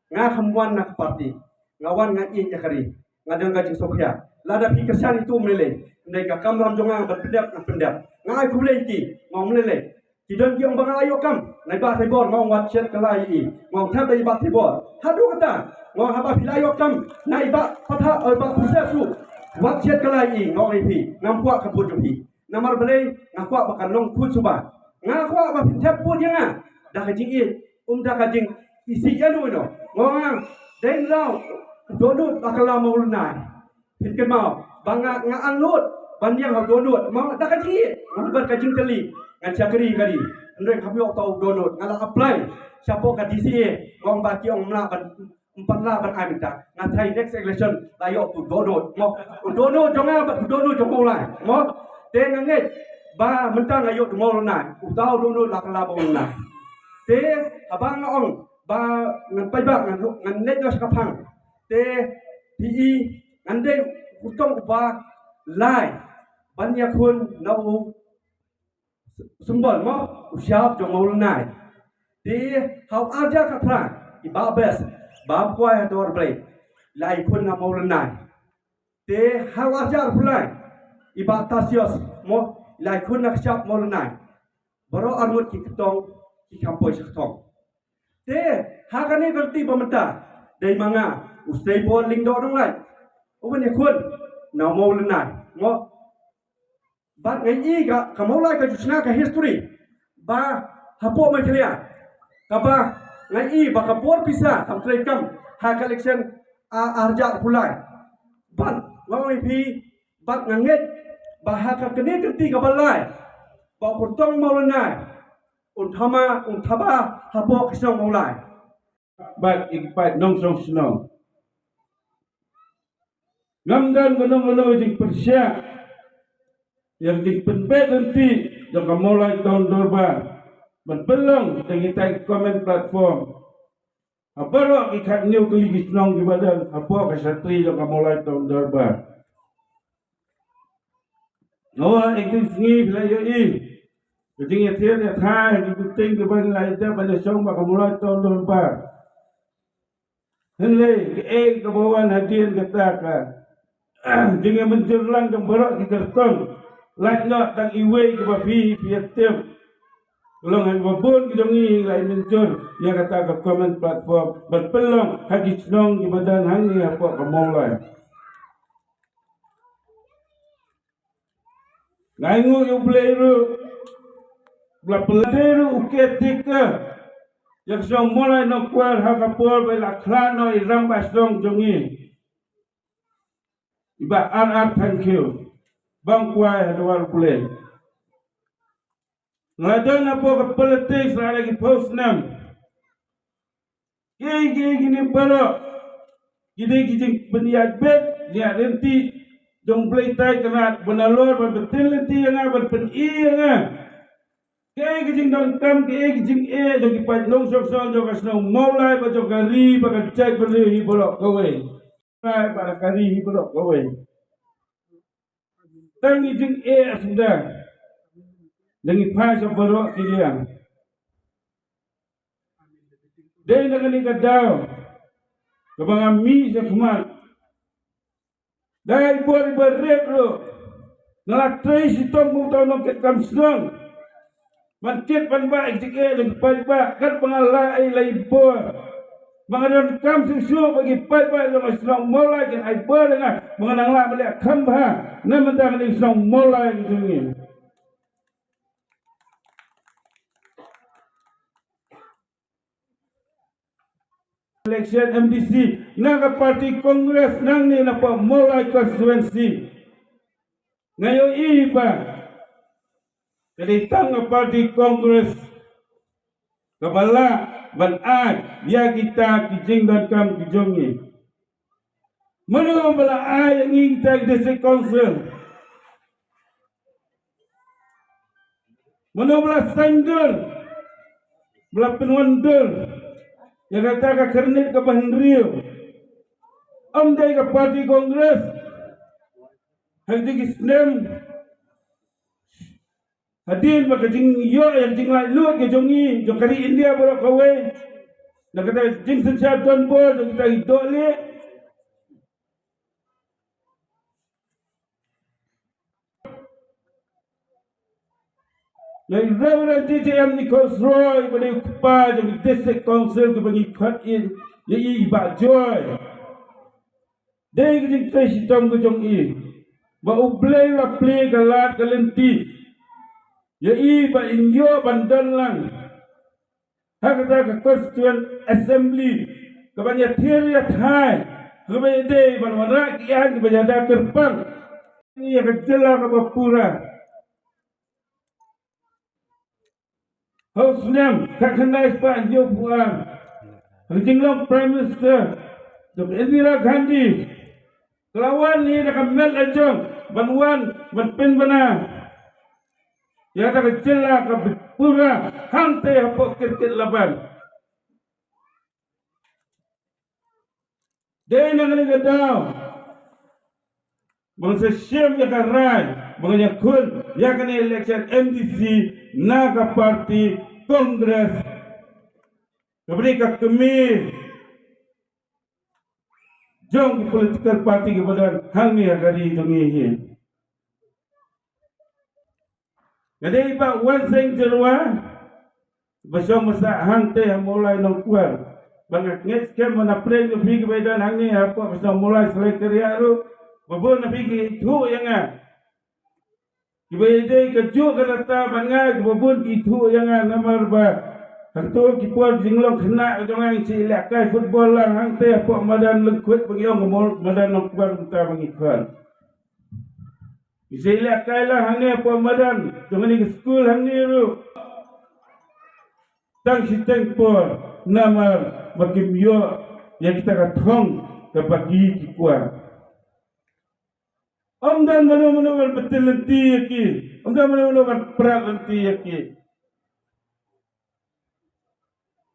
Nga kham wan na ka party. Nga wan nga ïeit ïa ka ri. Nga don ka jingshongkhia. Lada phi kyrshan ïa tu ym lei lei. Hynrei ka kamram jong nga ban pyndep, ngan pyndep. Nga ai khublei ïa ki. Nga ong ym lei lei. Ki don ki ong ba nga la ïoh kam na i Bah Thaibor, nga ong wat shet kylla ïa i. Nga ong thep ïa i Bah Thaibor. Haduh katta, nga ong haba phi la ïoh kam na i Bah Pathar, eh, Bah Proses ruh, wat shet kylla ïa i, nga ong ïa phi. Ngam kwah ka vote jong phi. Namar balei? Nga kwah ba kan long khuid suba. Nga kwah ba phin thep vote ïa nga da ka jingïeit, ym da ka jingisih ïano ïano. Nga ong nga dei na u Dohnud la kylla Mawlynnai. Phin kynmaw ba nga, nga angnud ban ïeng ha u Dohnud, mo, da ka jingïeit, mo, bad ka jingkylli. Ngan shakri ka ri. Hynrei kam ïoh uta u Dohnud. Nga la apply shapoh ka D C A. Nga ong ba ki ong ym lah ban, ym pat lah ban ai mynta. Nga tharai next election la ïoh uta u Dohnud, mo. U Dohnud jong nga bad u Dohnud jong u Mawlai, mo. Te nga ngeit ba mynta nga ïoh u Mawlynnai. Uta u Dohnud la kylla Mawlynnai. Te haba nga ong ba ngan paidbah, ngan, ngan leit noh sha ka phang. Te phi i ngan dei u kyrtong uba lai ban ïakhun na u symbol, mo, u shap jong Mawlynnai. Te ha u ar hajar khatphra, i Bah Best, Bah Bkwai Hador Blei, la ïakhun na Mawlynnai. Te ha u ar hajar arphew lai, i Bah Tarsius, mo, la ïakhun na ka shap Mawlynnai. Baroh arngut ki kyrtong ki kham poi sha ka thong. Te ha kane ka lynti ba mynta, dei ma nga u Seibor Lyngdoh Nonglait uban ïakhun na Mawlynnai, mo. Bad nga i ka, ka Mawlai ka ju shna ka history ba hapoh Meghalaya, kaba nga i ba ka bor pisa kam treikam ha ka election a arja pulai. Bad nga ong ïa phi, bad nga ngeit ba ha ka kane ka kti kaba lai ba u kyrtong Mawlai un thama, un thaba hapoh ka shnong Mawlai. Bad i ki paid nongshong shnong. Ngam don kano kano jingpyrshah ïa ka jingpynbeit lynti jong ka Mawlai Town Dorbar ban pynlong da kita ki comment platform ha baroh ki khatnïew tylli ki shnong kiba don hapoh ka shatri jong ka Mawlai Town Dorbar. Nga ong ïa ki, sngi phi la ïohi ka jingïathied ïathai ha ki meeting kiba ngi la ïadep ban ïashong bad ka Mawlai Town Dorbar. Hynrei kaei kaba wan hadien kata ka jingïamynjur lang jong baroh ki kyrtong, lait noh tang iwei kaba phi, phi ïa tip. Ka long ha kaba bun ki jong ngi la ïamynjur ïa kata ka comment platform ban pynlong ha ki shnong kiba don hangne hapoh ka Mawlai. Nga ainguh ïa U Blei ruh ba la pynlong ruh u caretaker ïa ka shnong Mawlai Nongkwar ha ka por ba i la khlad noh i rangbah shnong jong ngi, i Bah R R Thangkhiew. Bang kwai ha duwar U Blei. Nga la don hapoh ka politics la da ki phew snem. Kiei kiei kine baroh ki dei ki jingpynïaid bet, ïaid lynti jong U Blei Trai Kynrad ba nalor ban pyntin lynti ïa nga, ban pyni ïa nga kiei ki jingdonkam, kiei ki jingeh jong ki paid nongshong shnong jong ka shnong Mawlai bad jong ka ri bad ka jaitbynriew hi baroh kawei. Mawlai bad ka ri hi baroh kawei. Tang ki jingeh suda da ngi phai sha baroh ki liang. Dei na kane ka daw kaba nga mih sha khmat. Dei bor i barit ruh nga la trei shitom kum uta u nongkitkam shnong. Ban kit ban bah ïa ki jingeh jong ki paidbah, kat ba nga lah ai la i bor. Ba nga donkam shuh shuh ba ki paidbah jong ka shnong Mawlai kin ai bor ïa nga ba nga nang lah ban leh kham bha na bynta kane ka shnong Mawlai ka jong ngi. Election M D C na ka party Congress nangne na poh Mawlai constituency. Nga ïohi ba ka dei tang ka party Congress kaba lah ban ai ïa kita ki jingdonkam ki jong ngi. Mano ba la ai ïa ngi kita ki district council? Mano ba la saiñdur, ba la pynwandur ïa kata ka khyrnit kaba hynriew? Ym dei ka party Congress. Ha kine ki snem hadien ba ka jingïoh ïa ka jinglaitluid ka jong ngi, jong ka ri India baroh kawei, na kata ka jingsynshar donbor jong kita ki dohlieh. Lei Reverend T J M Nichols Roy ba dei u kpa jong ki District Council kiba ngi khot ïa i Bah Joy. Dei ka jingtrei shitom ka jong i ba U Blei u la plie ka lad ka lynti ïa i ba in ïoh ban don lang ha kata ka Constituent Assembly kaban ïathir ïathai, kaba ïadei ban wanrah ki aiñ kiba ïada kyrpang ïa ka jylla kaba pura. Ha u snem khatkhyndai spah hynñiewphew ar, ha ka jinglong Prime Minister Doctor Indira Gandhi, ka la wan hi da ka met la jong ban wan ban pynbna ïa kata ka jylla kaba pura hangtei hapoh Kirkitlaban. Dei na kane ka daw ba ngan sa shim ïa ka rai ba ngan ïakhun ïa kane election M D C na ka party Congress, kaba dei ka kmie jong ki political party kiba don hangne ha ka ri jong ngi hi. Nga dei i Bah Wanseng Jyrwa ba shong ba sah hangtei ha Mawlai Nongkwar. Ba nga ngeit skhem ba na pdeng jong phi kiba don hangne hapoh ka shnong Mawlai Salai Kariah ruh, ba bun na phi ki ithuh ïa nga. Kiba ïadei ka juk ka rta ban nga kiba bun ki thuh ïa nga namar ba hangto ki por jinglong khynnah ka jong nga ngi sa ïalehkai football lang hangtei hapoh madan Lyngkhuit ba ngi ong ka madan Nongkwar mynta ba ngi khot. Ngi sa ïalehkai lang hangne hapoh madan jong kane ka skul hangne ruh. Tang shiteng por namar ba kim ïoh ïa kita ka thong kaba ki ki kwah. Ym don mano mano ban btin lynti ïa ki. Ym don mano mano ban prat lynti ïa ki.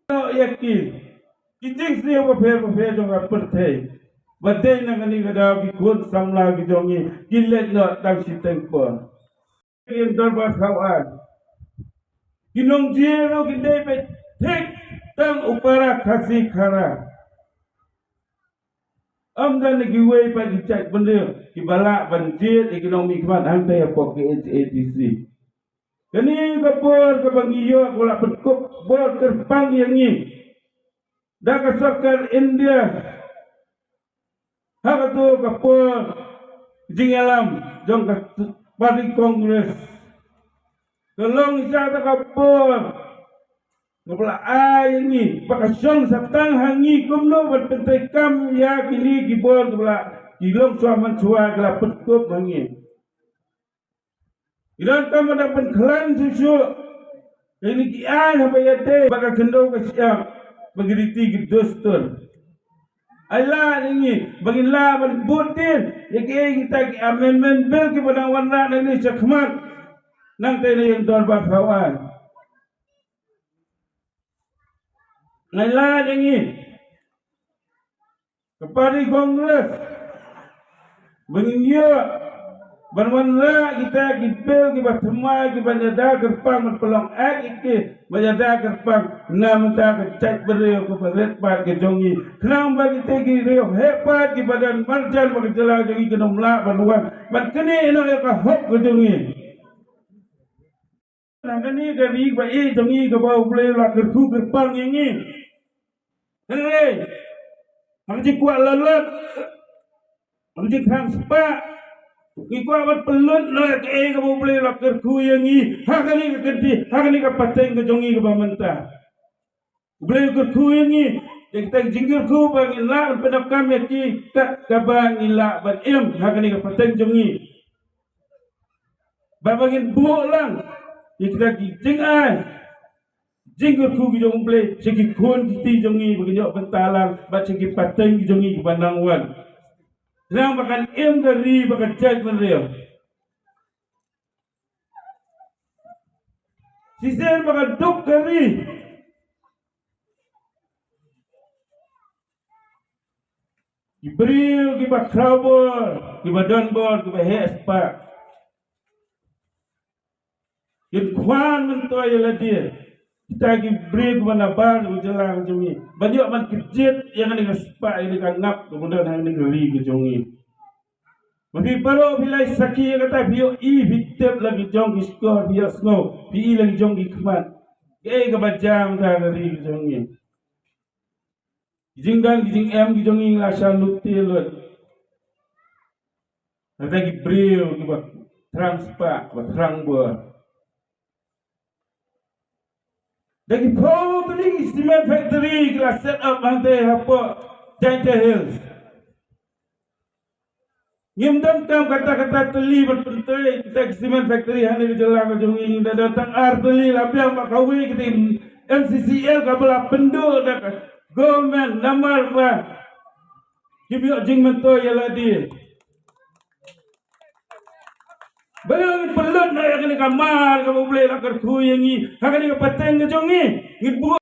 Ïa ki. Ki jingsniew bapher bapher jong ka pyrthei. Ba dei na kane ka daw ki khun samla ki jong ngi ki leit noh tang shiteng por. Ki dorbar thaw aiñ. Ki nongjied ruh ki dei beit thik tang u para Khasi Khara. Ym don kiwei pat ki jait bynriew kiba lah ban jied ïa ki nongmihkhmat hangtei hapoh K H A D C. Kane ka bor kaba ngi ïoh ka la pynkup bor kyrpang ïa ngi da ka sorkar India. Ha kato ka por jingïalam jong ka party Congress ka long shisha ka por kaba la ai ïa ngi ba ka shong sa tang ha ngi kumno ban pyntreikam ïa kine ki bor kaba la ki longshuwa manshuwa ki la pynkup ha ngi. Ngi donkam ban da pynkhlaiñ shuh shuh ïa kine ki aiñ haba ïadei bad ka khyndew ka shyiap bad ki riti ki dustur. Ai lad ïa ngi ba ngin lah ban bud dien ïa kiei kita ki amendment bill kiba dang wanrah nangne shakhmat. Nangta ïa ngi ïa ka dorbar thaw aiñ. Ai lad ïa ngi ka party Congress ba ngin ïoh ban wanrah kita ki bill kiba thymmai kiban ïada kyrpang ban pynlong act ïa ki ban ïada kyrpang na bynta ka jaitbynriew kaba rit paid ka jong ngi. Khnang ba kita ki riewheh paid kiba don marjan bad ka jylla jong ngi kin ym lah ban wan ban knieh noh ïa ka hok ka jong ngi. Na kane ka ri ba ïeit jong ngi kaba U Blei u la kyrkhu kyrpang ïa ngi. Hynrei ha ka jingkwah lalot, ha ka jingthrang spah, ngi kwah ban pynlut noh ïa kaei kaba U Blei u la kyrkhu ïa ngi ha kane ka kynti, ha kane ka pateng ka jong ngi kaba mynta. U Blei u kyrkhu ïa ngi da kita ki jingkyrkhu ba ngin lah ban pyndonkam ïa ki kat kaba ngi lah ban im ha kane ka pateng jong ngi. Bad ba ngin buh lang ïa kita ki jingai jingkyrkhu ki jong U Blei sha ki khun ki kti jong ngi ba kin ïoh bynta lang bad sha ki pateng ki jong ngi kiba nang wan. Khnang ba kan im ka ri bad ka jaitbynriew. Shisien ba ka duk ka ri. Ki briew kiba khraw bor, kiba don bor, kiba heh spah. Kin khwan myntoi ïa lade. Kita ki briew kiba nabar jong ka jylla ka jong ngi ban ïoh ban kjit ïa kane ka spah, ïa kane ka ngap kaba don ha kane ka ri ka jong ngi. Ba phi baroh phi la sakhi ïa kata, phi ïohi, phi tip la ki jong ki shkor, phi ïohsngew, phi i la ki jong ki khmat. Kaei kaba jia mynta ha ka ri ka jong ngi. Ki jingdon ki jingem ki jong ngi la shah lute lut. Hangta ki briew kiba thrang spah, kiba thrang bor. Da ki phew tylli ki cement factory ki la set up hangta hapoh Jaintia Hills. Ngim donkam kata kata tylli ban pyntrei kita ki cement factory ha kane ka jylla ka jong ngi, da don tang ar tylli, la biang ba kawei kita M C C L kaba la pynduh da ka government namar ba kim ïoh jingmyntoi ïa lade. Ba ngin pynlut noh ïa kane ka mar kaba U Blei la kyrkhu ïa ngi ha kane ka pateng ka jong ngi. Ngin buh